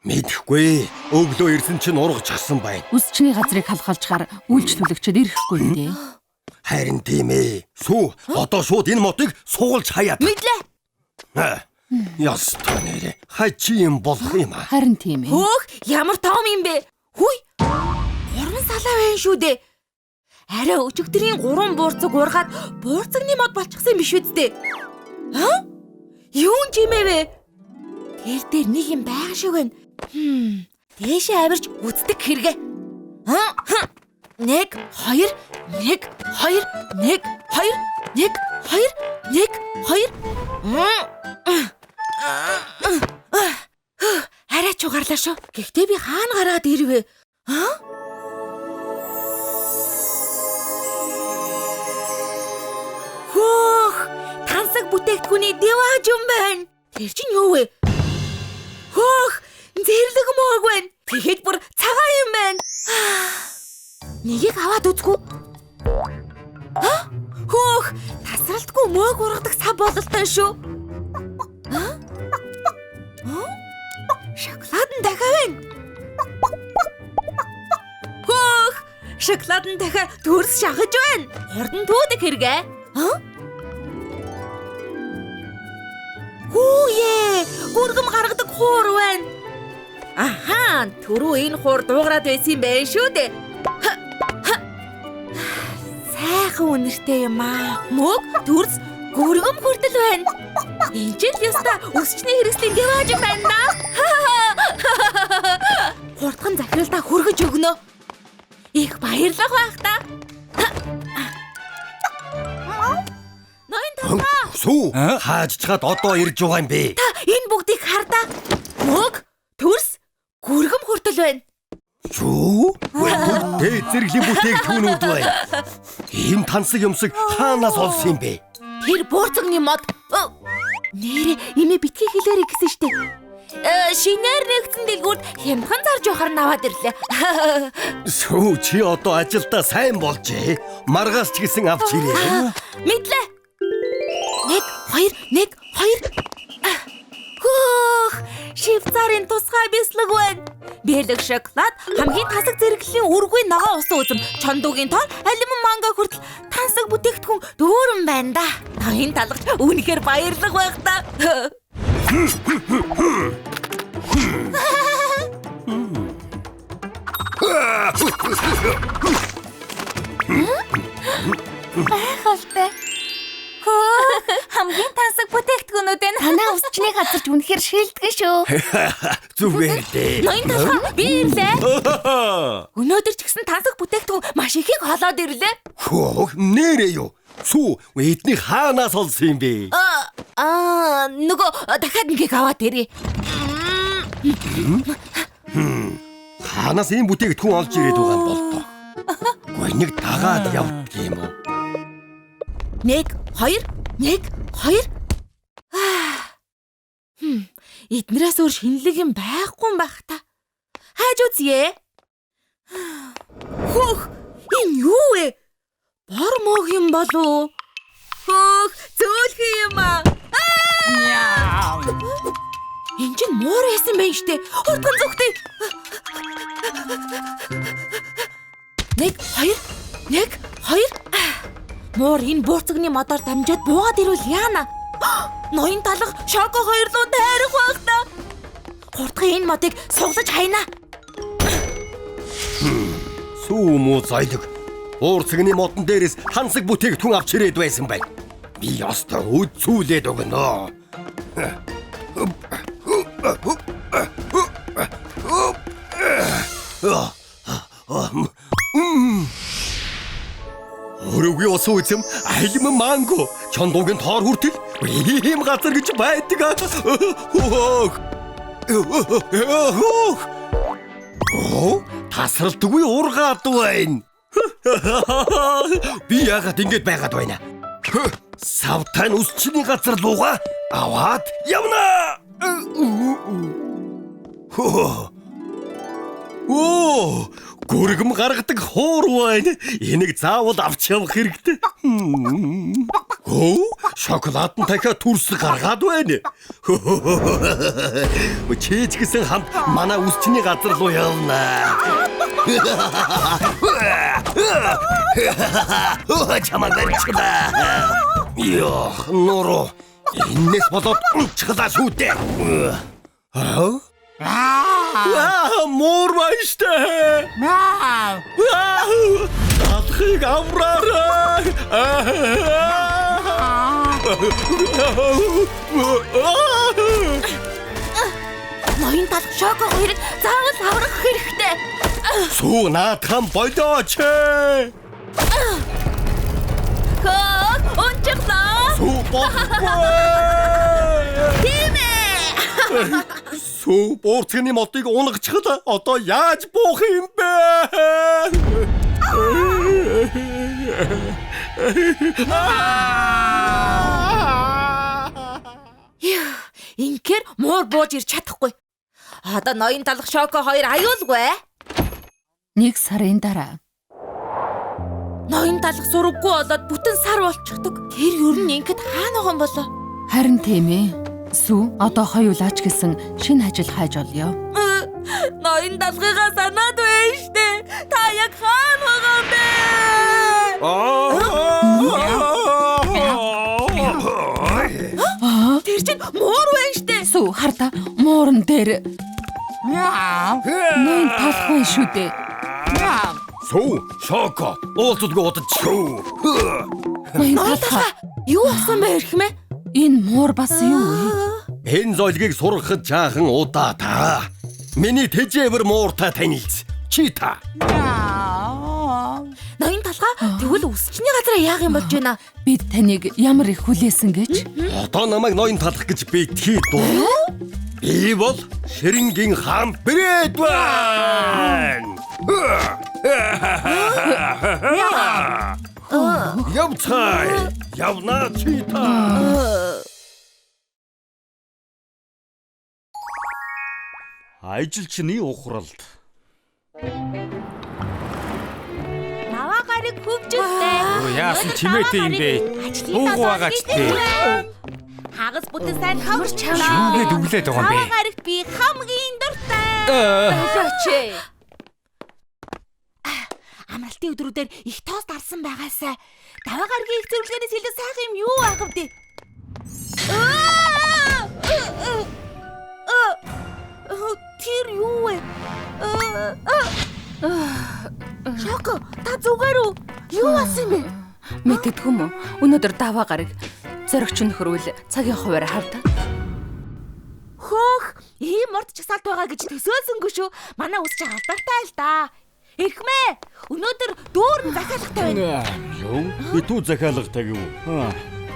Мэдэхгүй. Өглөө ирсэн чинь ургажчихсан байна. Үсчний газрыг халахалжхаар үйлчлүүлэгчид ирэхгүй дээ. Харин тийм ээ. Сүү, одоо шууд энэ модыг сугалж хаяад. Мэдлээ. Ястой нэрэ. Хачи юм болох юм аа. Харин тийм ээ. Хөөх, ямар том юм бэ? Хүй. 3 салаа байна шүү дээ. Арай өчигдрийн 3 буурцаг ургаад буурцагны мод болчихсон юм биш үсттэй. Аа? Юун чимээ вэ? Тэр дээр нэг юм байгаа шиг байна. Дээшээ авирч үздэг хэрэгэ. 1 2 1 2 1 2 1 2 1 2. Арай ч угарлаа шүү. Гэхдээ би хаана гараад ирвэ? Хөөх! Тансаг бүтээгдэхүүний диваажин байна. Тэр чинь юу вэ? Хөөх! Зэрлэг мөөг байна. Тэгэхэд бүр цагаан юм байна. Нэгийг аваад үзгүй. Хөөх! Тасралтгүй мөөг ургадаг сав бололтой шүү. Шоколад нь дахиад байна. Хөөх! Шоколад нь дахиад төрс шахаж байна. Хурдан түүдэг хэрэгэ. Хүүе! Гүргэм гаргадаг хуур байна. Ахаа, түрүү энэ хуур дуугараад байсан юм байна шүү дээ. Сайхан үнэртэй юм аа. Мөг, төрс, гүргэм хүртэл байна. Энд ч л ёстой өсчний хэрэгслийн дивааж байна да. Хурдхан захиралдаа хүргэж өгнө. Их баярлах байх та. Ноён талгаа. Сүү, хааж чаад одоо ирж байгаа юм бэ? Та энэ бүгдийг хардаа. Мөг, төрс, гүргэм хүртэл байна. Юу? Бүгд зэрэглийн бүтээгдэхүүнүүд байна. Ийм тансаг юмсаг хаанаас олсон юм бэ? Тэр буурцагны мод. Нэрээ имээ битгий хэлээрэй гэсэн штэ. Шинээр нэгдсэн дэлгүүрт хямдхан зарж явахаар наваад ирлээ. Сүү, чи одоо ажилдаа сайн болжээ. Маргааш ч гэсэн авч ирээ. Мэдлээ. 1 2 1 2. Хөөх! Швейцарын тусгай бислэг байна. Бэлэг шоколад, хамгийн тасаг зэрэглэлийн үргүй ногоон усан үзэм, чондуугийн тоор, алиман манга хүртэл тансаг бүтээгдэхүүн дүүрэн байна да. Ноён талгач үнэхээр баярлах байх та. Гайхалтай. Хамгийн тансаг бүтээгдэхүүнүүд энэ. Танаа өсчний газар ч үнэхээр шилдэг шүү. Зүгээр дээ. Ноён талхаа би ирлээ. Өнөөдөр ч гэсэн тансаг бүтээгдэхүүн маш ихийг холоод ирлээ. Хөөх, нэрээ юу? Сүү, эдний хаанаас олсон юм бэ? Аа, нөгөө дахиад нэгийг аваад ирье. Хаанаас ийм бүтээгдэхүүн олж ирээд байгаа юм бол тоо. Гой нэг дагаад явдаг юм уу? 1 2 1 2. Эднээс өөр шинэлэг юм байхгүй юм байх та. Хайж үзье. Хөөх, энэ юу вэ? Бор мөг юм болов уу? Хөөх, зөөлхөн юм аа. Энэ чинь муур байсан байх штэ. Хурдхан зүгтээ. 1 2 1 2. Муур энэ буурцагны модоор дамжаад буугаад ирвэл яана? Ноён талах Шоко хоёр руу тайрах байх та. Хурдхан энэ модыг суглаж хайна. Сүү муу зайлэг. Буурцагны модон дээрээс хансаг бүтээгдэхүүн авч ирээд байсан байна. Би ёстой үдцүүлээд өгнө. Өрөвгүй усан үзэм, алим манго, чондуугийн тоор хүртэл ийм газар гэж байдаг. Хөөх. Оо, тасралтгүй ургаад байна. Би яагаад ингэж байгаад байна? Савтай нь өсчний газар лугаа аваад явна. Оо, гүргэм гаргадаг хуур байна. Энийг заавал авч явах хэрэгтэй. Оо, шоколад нь дахиад төрс гаргаад байна. Чи ч гэсэн хамт манай үсчний газар руу явна. Чамайг барьчихлаа. Ёх, нуруу. Энэс болоод унчглаа шүү дээ. Аа? Аа, муур байна штэ. Мяу. Талхыг авраарай. Ноён талх талах Шоко хоёрыг заавал аврах хэрэгтэй. Сүү наадхан болооч. Хөөх, унчихлаа. Сүү болохгүй. Тийм ээ. Сүү буурцганы модыг унагачихлаа. Одоо яаж буух юм бэ? Инхээр муур бууж ирч чадахгүй. Одоо ноён талах Шоко хоёр аюулгүй. 1 сарын дараа. Ноён талах сураггүй болоод бүтэн сар болчихдог. Тэр ер нь ингээд хаана байгаа юм болоо? Харин тийм ээ. Сүү одоо хоёулаач гэсэн шинэ ажил хайж олъё. Ноён талхыгаа санаад байна штэ. Та яг хаана байгаа юм бэ? Тэр чинь муур байна штэ. Сүү хар та муурн дээр. Ноён талах байна шүү дээ. Сүү Шоко уулзалгүй удаж шүү. Ноён талхаа юу болсон бэ эрхмээ? Энэ муур бас юу вэ? Энэ зойлгийг сургахад жаахан удаа та. Миний тэжээвэр мууртай танилц. Чи та. Ноён талхаа тэгвэл үсчний газараа яах юм болж байна? Бид таныг ямар их хүлээсэн гэж? Одоо намайг ноён талах гэж битгий дуу. Би бол ширэнгийн хаан Брэд байна. Явцгаая. Явна чи та. Ажилчны ухралт. Наваа гараг хөвжөлтэй. Яасан чимээтэй юм бэ? Уугу байгаач тээ. Хагас бүтэн сайн хавар чамаа. Юу гээд өглөөд байгаа юм бэ? Наваа гарагт би хамгийн дуртай. Болооч. Амралтын өдрүүдээр их тоос дарсан байгаасай. Даваа гарагийн их зөвлөгөөнөөс илүү сайхан юм юу байх вэ? Тэр юу вэ? Шоко, та зүгээр үү? Юу болсон юм бэ? Мэддэггүй юм уу? Өнөөдөр даваа гараг зоригч нөхөрвөл цагийн хуваар хавта. Хөөх, ийм урт жагсаалт байгаа гэж төсөөлсөнгүй шүү. Манай үс чи алдартай л да. Эрхмээ, өнөөдөр дүүрэн захиалгатай байна. Юу? Битүү захиалгатай гэв.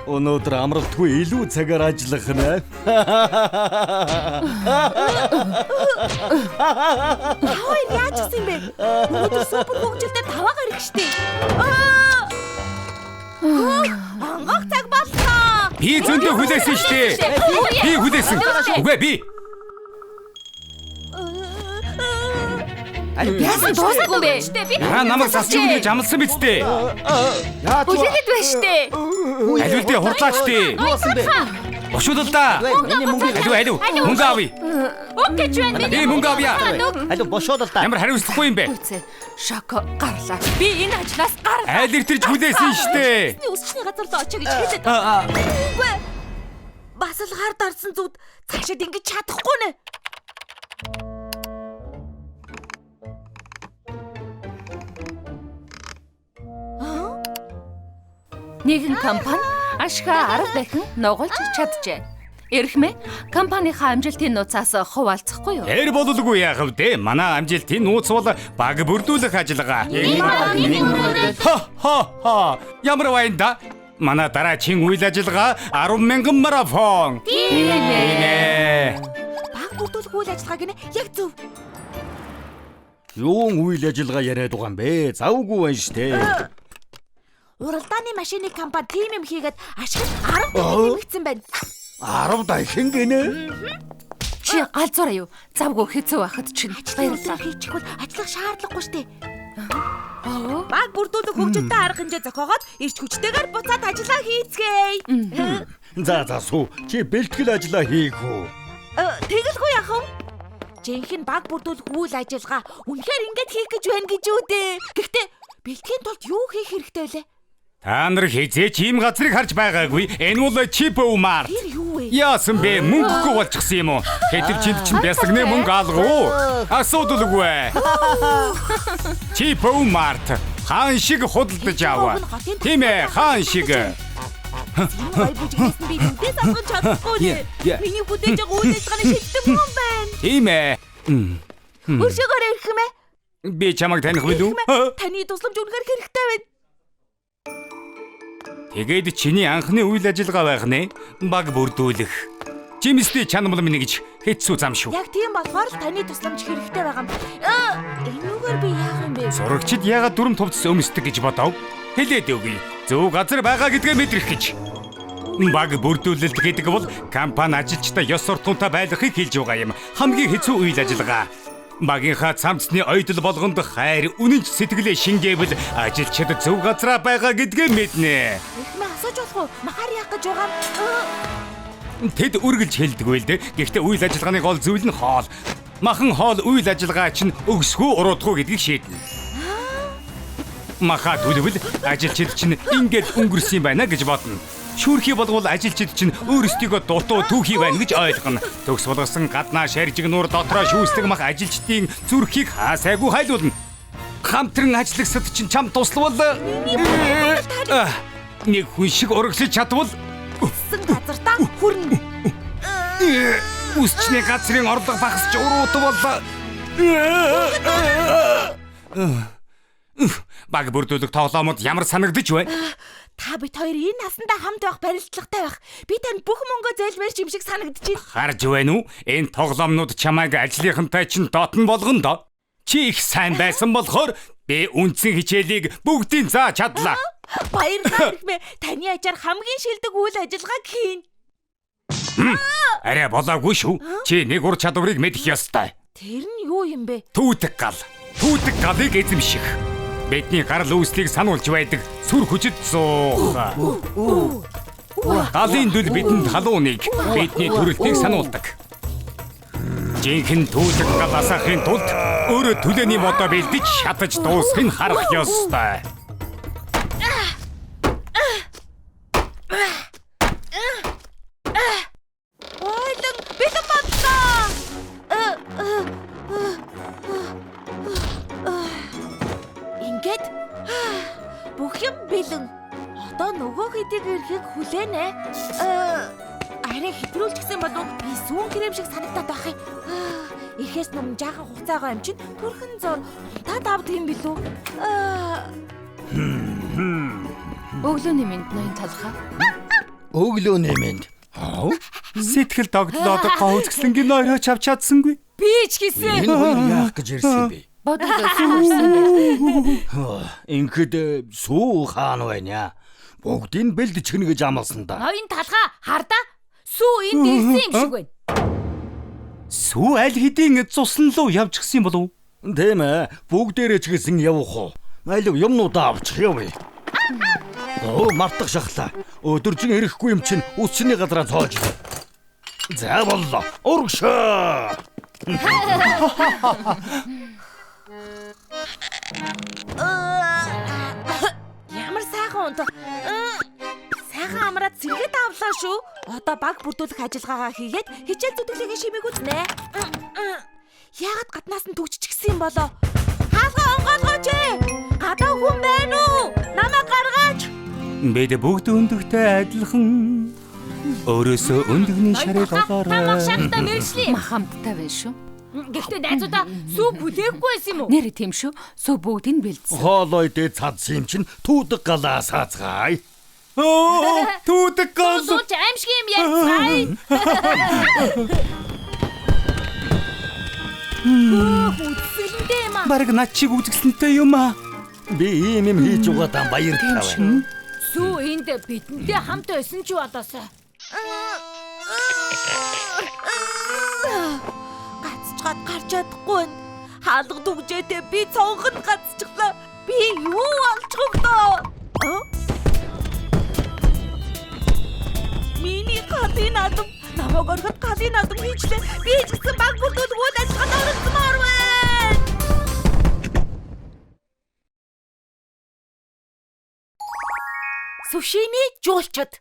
Өнөөдөр амралтгүй илүү цагаар ажиллах нэ. Таваа яаж гисэн юм бэ? Өнөөдөр супер хөгжилтэй таваа гараг штэ. Онгох цаг боллоо. Би зөндөө хүлээсэн штэ. Би хүлээсэн. Үгүй би. Яасан дуусаагүй бэ? Та намайг засч өгнө гэж амласан биз дээ. Хүлээгээд байна штэ. Алив дээ хурдлаач дээ. Бошуулал да. Алив алив мөнгө авъя. Өг гэж байна. Би мөнгө авъя. Алив бошуулал да. Ямар хариуцлагагүй юм бэ? Шоко гарлаа. Би энэ ажлаас гарлаа. Айл иртэрч хүлээсэн штэ. Өсчний газар руу очие гэж хэлээд. Үгүй. Бас л хар дарсан зүуд цаашид ингэж чадахгүй нэ. Нэгэн компани ашгаа 10 дахин нугалж чаджээ. Эрхмээ компанийнхаа амжилтын нууцаас хуваалцахгүй юу? Тэр бололгүй яах вэ? Манай амжилтын нууц бол баг бүрдүүлэх ажиллагаа. Ха ха ха. Ямар байна да? Манай дараагийн үйл ажиллагаа 10,000 марафон. Тийм ээ. Баг бүрдүүлэх үйл ажиллагаа гинэ яг зөв. Юун үйл ажиллагаа яриад байгаа юм бэ? Завгүй байна штэ. Уралдааны машины компани тийм юм хийгээд ашиг 10 дахин нэмэгдсэн байна. 10 дахин гинэ? Чи галзуураа юу? Завгүй хэцүү байхад чинь баярлалаа. Хийчихвэл ажиллах шаардлагагүй штэ. Баг бүрдүүлэх хөгжилтэй арга хэмжээ зохиогоод ирч хүчтэйгээр буцаад ажиллаа хийцгээе. За за сүү. Чи бэлтгэл ажиллаа хийх үү? Тэгэлгүй яах вэ? Жинхэнэ баг бүрдүүлэх үйл ажиллагаа үнэхээр ингэж хийх гэж байна гэж үү дээ. Гэхдээ бэлтгэхийн тулд юу хийх хэрэгтэй вэ? Та нар хэзээ ч ийм газрыг харж байгаагүй. Энэ бол Чипо Март. Тэр юу вэ? Яасан бэ? Мөнгөгүй болчихсон юм уу? Хэдвчинд чинь бясагны мөнгө алгав. Асуудалгүй. Чипо Март хаан шиг худалдаж ав. Тийм ээ, хаан шиг. Гой бүжигнээс би нүдээс алгаж чадахгүй нэ. Миний хүлээж байгаа үйл ажиллагааны шилтэн мөн байна. Тийм ээ. Өршөөгөөр эрхмээ. Би чамайг таних билүү? Таны тусламж үнэхээр хэрэгтэй байна. Тэгээд чиний анхны үйл ажиллагаа байх нэ. Баг бүрдүүлэх. Жимсний чанмал минь гэж хэцүү зам шүү. Яг тийм болохоор л таны тусламж хэрэгтэй байгаа юм. Энүүгээр би яах юм бэ? Зурагчид яагаад дүрм тувцас өмсдөг гэж бодов? Хэлээд өгье. Зөв газар байгаа гэдгээ мэдрэх гэж. Баг бүрдүүлэлт гэдэг бол компани ажилчдаа ёс суртахуунтай байлгахыг хэлж байгаа юм. Хамгийн хэцүү үйл ажиллагаа. Багийнхаа цамцны ойдол болгонд хайр, үнэнч сэтгэлээ шингээвэл ажилчид зөв газраа байгаа гэдгээ мэднэ. Эрхмээ асууж болох уу? Махаар яах гэж байгаа юм? Тэд үргэлж хэлдэггүй л дээ. Гэхдээ үйл ажиллагааны гол зүйл нь хоол. Махан хоол үйл ажиллагаа чинь өгсгүү уруудахгүй гэдгийг шийднэ. Маха төлөвл ажилчид чинь ингээд өнгөрсөн юм байна гэж бодно. Шүүрхий болвол ажилчид чинь өөрсдийгөө дутуу түүхий байна гэж ойлгоно. Төгс болгосон гаднаа шаржиг нуур дотроо шүүслэг мах ажилчдын зүрхийг хаасайгүй хайлуулна. Хамтран ажиллагсад чинь чам туславал нэг хүн шиг урагшлаж чадвал Үссэн газартаа хүрнэ. Үсчний газрын орлого багасч уруутвал баг бүрдүүлэх тоглоомод ямар санагдаж байна? Та бид хоёр энэ насандаа хамт байх барилдлагатай байх. Би танд бүх мөнгөө зээлмээр юм шиг санагдаж байна. Харж байна уу? Энэ тоглоомнууд чамайг ажлынхантай чинь дотн болгоно доо. Чи их сайн байсан болохоор би үндсэн хичээлийг бүгдийг зааж чадлаа. Баярлалаа эрхмээ. Таны ачаар хамгийн шилдэг үйл ажиллагааг хийн. Арай болоогүй шүү. Чи нэг ур чадварыг мэдэх ёстой. Тэр нь юу юм бэ? Түүдэг гал. Түүдэг галыг эзэмших. Бидний гарал үүслийг сануулж байдаг сүр хүчит зуух. Галын дүл бидэнд халууныг, бидний төрөлтийг сануулдаг. Жинхэнэ түүдэг гал асаахын тулд өөрөө түлээний модоо бэлдэж шатаж дуусахыг харах ёстой. Ойлон бэлэн боллоо. Ингээд бүх юм бэлэн. Одоо нөгөө хэдийг ирэхийг хүлээнэ. Арай хэтрүүлчихсэн болов би сүүн крем шиг санагдаад байх юм. Ирэхээс өмнө жаахан хугацаа байгаа юм чинь төрхөн зур унтаад авдаг юм билүү? Өглөөний мэнд ноён талхаа. Өглөөний мэнд. Сэтгэл догдлоод гоо үзэсгэлэнгийн нойроо чавч чадсангүй. Би ч гэсэн. Энэ хоёр яах гэж ирсэн юм бэ? Бодвол өссөн байх. Ингээд сүү хаана байна? Бүгдийг бэлдчихнэ гэж амласан да. Ноён талхаа хардаа. Сүү энд ирсэн юм шиг байна. Сүү аль хэдийн цусан руу явчихсан юм болов уу? Тийм ээ. Бүгдээрээ ч гэсэн явах уу? Алив юмнуудаа авчих явъя. Оо, мартах шахлаа. Өдөржин ирэхгүй юм чинь үсчний газараа цоож. За боллоо. Урагшаа. Ямар сайхан унтаа. Сайхан амраад сэргээд авлаа шүү. Одоо баг бүрдүүлэх ажиллагаагаа хийгээд хичээл зүтгэлийн шимийг үзнэ. Яагаад гаднаас нь түгжчихсэн юм болоо? Хаалга онгойлгооч ээ. Гадаа хүн байна уу? Намайг гаргаач. Бид бүгд өндөгтэй адилхан. Өөрөөсөө өндөгний шарыг Та мах олоорой. шахтаа мэрэгчлээ. Мах хамттай байна шүү. Гэхдээ найзуудаа сүү хүлээхгүй байсан юм уу? Нэр тийм шүү. Сүү бүгдийг нь бэлдсэн. Хоолой дээд цадсан юм чинь түүдэг галаа саацгаая. Оо, түүдэг гал. Суулж аимшиг юм ярьцгаая. Үзэсгэлэнтэй юм аа. Бараг над чиг үзэсгэлэнтэй юм аа. Би ийм юм хийж угаадаа баяртай байна. Сүү энд бидэнтэй хамт байсан ч болоосой. Гацчгаад гарч чадахгүй байна. Хаалга дүгжээтэй би цонхонд гацчихлаа. Би юу олчих вэ? Миний галын наадам намайг орхид галын наадам хийчлээ. Би ч гэсэн баг бүрдүүлэх үйл ажиллагаанд оролцмоор байна. Сүшиний жуулчид.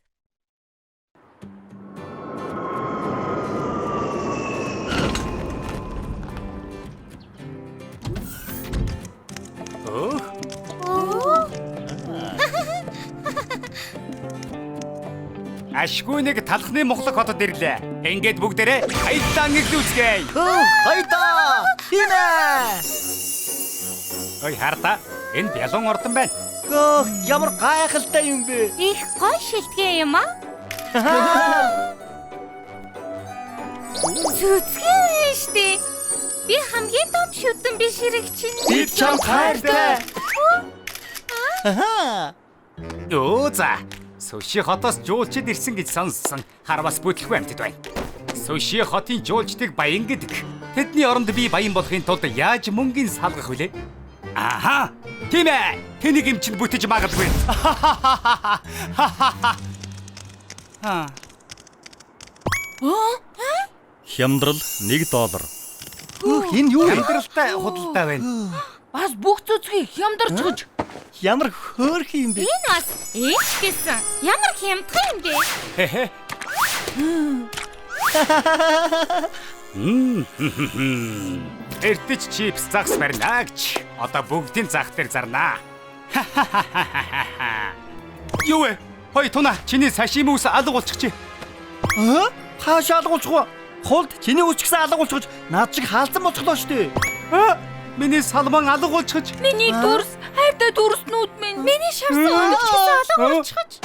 Ашгүй нэг талхны мухлаг хотод ирлээ. Ингээд бүгдээрээ аяллаа эхлүүлцгээе. Хайда! Хинэ! Ой хардаа, энэ бялуун ордон байна. Хөөх, ямар гайхалтай юм бэ? Их гоё шилтгэ юм аа. Цэцгэн штэ. Би хамгийн том шүтэн биш хэрэг чинь. Би чам хайртай. Аа. Өө за. Суши хотоос жуулчид ирсэн гэж сонссон. Харвас бүтлгүй амьтад байна. Суши хотын жуулчдыг баян гэдэг. Тэдний оронд би баян болохын тулд яаж мөнгөний салгах вүлээ? Аха. Тийм ээ. Тэнийг юм чинь бүтэж магадгүй. Аа. Хямдрал 1 доллар. Хөөх, энэ юу вэ? Амьдралтай худалдаа байна. Бас бүх цэцгийг хямдарч. Ямар хөөрхөн юм бэ? Энэ бас ээж гэсэн. Ямар хямдхан юм бэ? Хэ. Эртэж чипс загс барина гэж. Одоо бүгдийн зах дээр зарнаа. Юу вэ? Хой туна, чиний сашими ус алга болчихжээ. Аа? Хаашаа алга болчих вэ? Хулд чиний ус ч гэсэн алга болчихож над шиг хаалцсан болчихлоо шүү дээ. Аа? Миний салман алга болчихож. Миний дүрс, хайртай дүрснүүд минь. Миний шарсан өндөг ч гэсэн алга болчихож.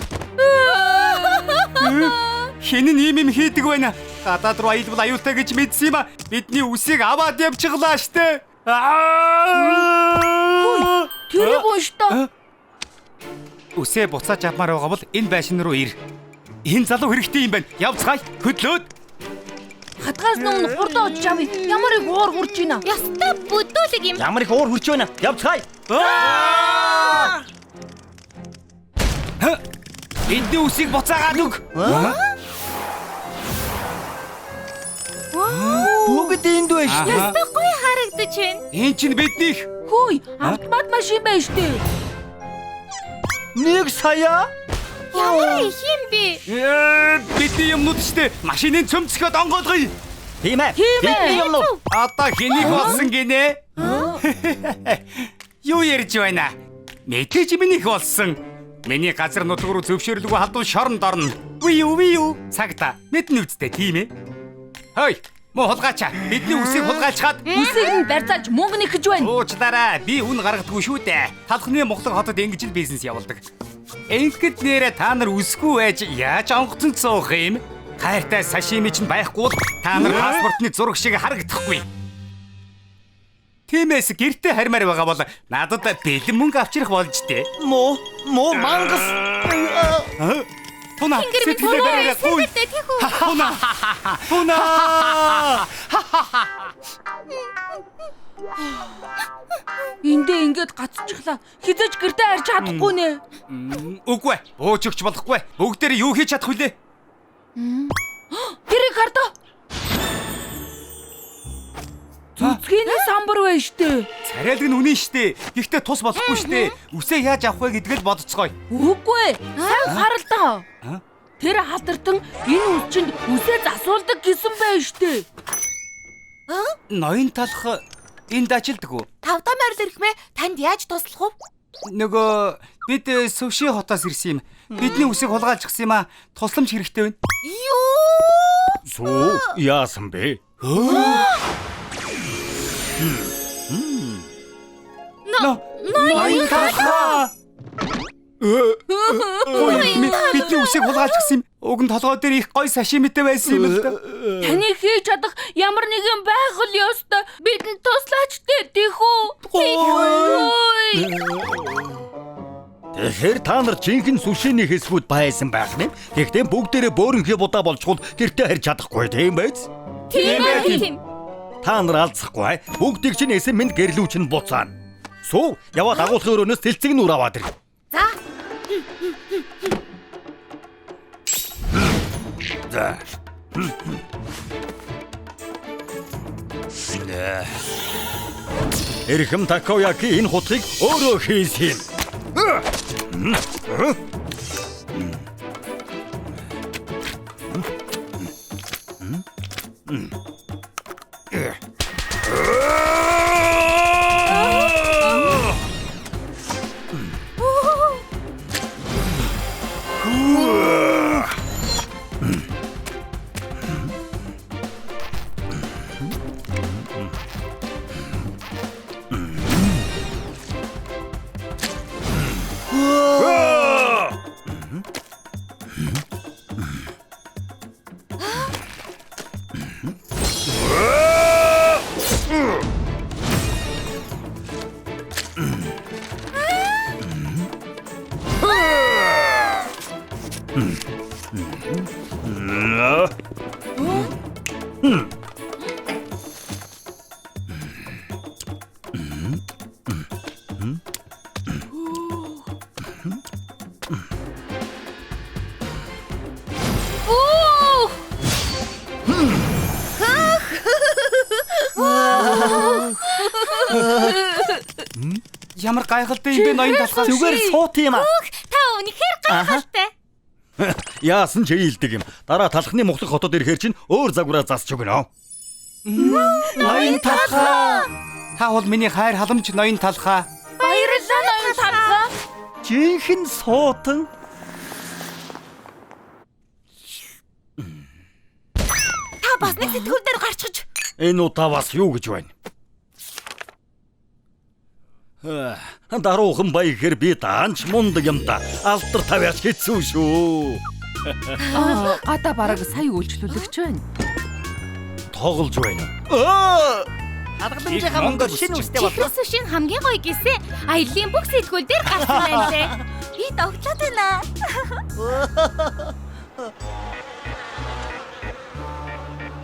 Хэн нь ийм юм хийдэг вэ? Гадаад руу аялбал аюултай гэж мэдсэн юм а. Бидний үсийг аваад явчихлаа штэ. Аа! Тэрийг уншдаа. Үсээ буцааж авмаар байгаа бол энэ байшин руу ир. Энэ залуу хэрэгтэй юм байна. Явцгаая. Хөдлөөд. Хатгаас өмнө хурдан очиж авъя. Ямар их уур хурж байна. Ястай бүдүүлэг юм. Ямар их уур хурж байна. Явцгаая. Бидний үсийг буцаагаад өг. Бүгд энд байна шүү дээ. Ястай гоё харагдаж байна. Энэ чинь биднийх. Хөөй, автомат машин байна шүү дээ. 1 сая. Ямар их юм бэ? Бидний юмнууд шүү дээ. Машины цөмцгөөд онгойлгоё. Тийм ээ. Бидний юмнууд. Одоо хэнийг болсон гинэ? Юу ярьж байна? Мэдээж минийх болсон. Миний газар нутг руу зөвшөөрлгүй халдвал шоронд орно. Виу виу. Цагта мэднэ үсттэй тийм ээ. Хой, муу хулгайчаа. Бидний үсийг хулгайлчхаад үсийг нь барьцааж мөнгө нэхэж байна. Уучлаарай. Би үн гаргадаггүй шүү дээ. Талхны мухлаг хотод ингэж л бизнес явуулдаг. Ингээд нэрэ та нар үсгүй байж яаж онгоцон цуух юм? Хайртай сашими чинь байхгүй бол та нар паспортны зураг шиг харагдахгүй. Тиймээс гэртээ хармаар байгаа бол надад бэлэн мөнгө авчрах болж дээ. Муу, муу мангас. Туна, сэтгэлээ бариарай. Туна. Туна. Эндээ ингээд гацчихлаа. Хизээж гэртээ харж чадахгүй нэ. Үгүй ээ. Бууж өгч болохгүй. Бүгдээр юу хийж чадах вүлээ? Тэрийг хардаа. Цэцгийн самбар байна штэ. Царайлаг нь үнэн штэ. Гэхдээ тус болохгүй штэ. Үсээ яаж авах вэ гэдгийг л бодцгоё. Үгүй ээ. Сайн харалдаа. Тэр халтартан энэ үсчинд үсээ засуулдаг гэсэн байна штэ. Ноён талх энд ажилдаг уу? Тавдаа морил ирэхмээ танд яаж туслах вэ? Нөгөө бид Сүши хотоос ирсэн юм. Бидний үсийг хулгайлчихсан юм аа. Тусламж хэрэгтэй байна. Юу? Сүү яасан бэ? Ноён талх. Бидний үсийг хулгайлчихсан юм. Уг нь толгой дээр их гоё сашимитэй байсан юм л да. Таны хийж чадах ямар нэгэн байх л ёстой. Бидэнд туслаач дээ, тэхүү. Тэгэхээр та нар жинхэнэ сүшиний хэсгүүд байсан байх нь. Гэхдээ бүгдээрээ бөөрөнхий будаа болчхол гэртээ харж чадахгүй тийм биз? Тийм ээ, тийм. Та нар алцахгүй. Бүгдийг чинь эсэн минь гэрлүү чинь буцаана. Сүү, яваад агуулгын өрөөнөөс тэлцэг нүр аваад ир. За. За. Эрхэм Такояки энэ хутгийг өөрөө хийсэн юм. Өөх! Ямар гайхалтай юм бэ ноён талхаа. Зүгээр суут юм аа. Та үнэхээр гайхалтай. Яасан ч хийлдэг юм. Дараа талхны мухлах хотод ирэхээр чинь өөр загвараа засч өгнө. Ноён талхаа. Та бол миний хайр халамж ноён талхаа. Баярлалаа ноён талхаа. Жинхэнэ суутан. Та бас нэг сэтгүүл дээр гарчиж. Энэ удаа бас юу гэж байна? Даруухан бай гэхээр би даанч мундаг юм да. Алдар тавиач хэцүү шүү. Гадаа бараг сая үйлчлүүлэгч байна. Тоглож байна. Хадгаламжийнхаа мөнгөөр шинэ үстэй боллоо. Чихэр сүшин хамгийн гоё гэсэн. Аяллаа бүх сэтгүүл дээр гарсан байна лээ. Би догтлоод байна.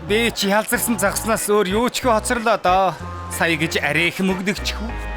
Би чи ялзарсан загснаас өөр юу ч хөө хоцорлоо доо. Сая гэж арайх мөгдөгчхүү.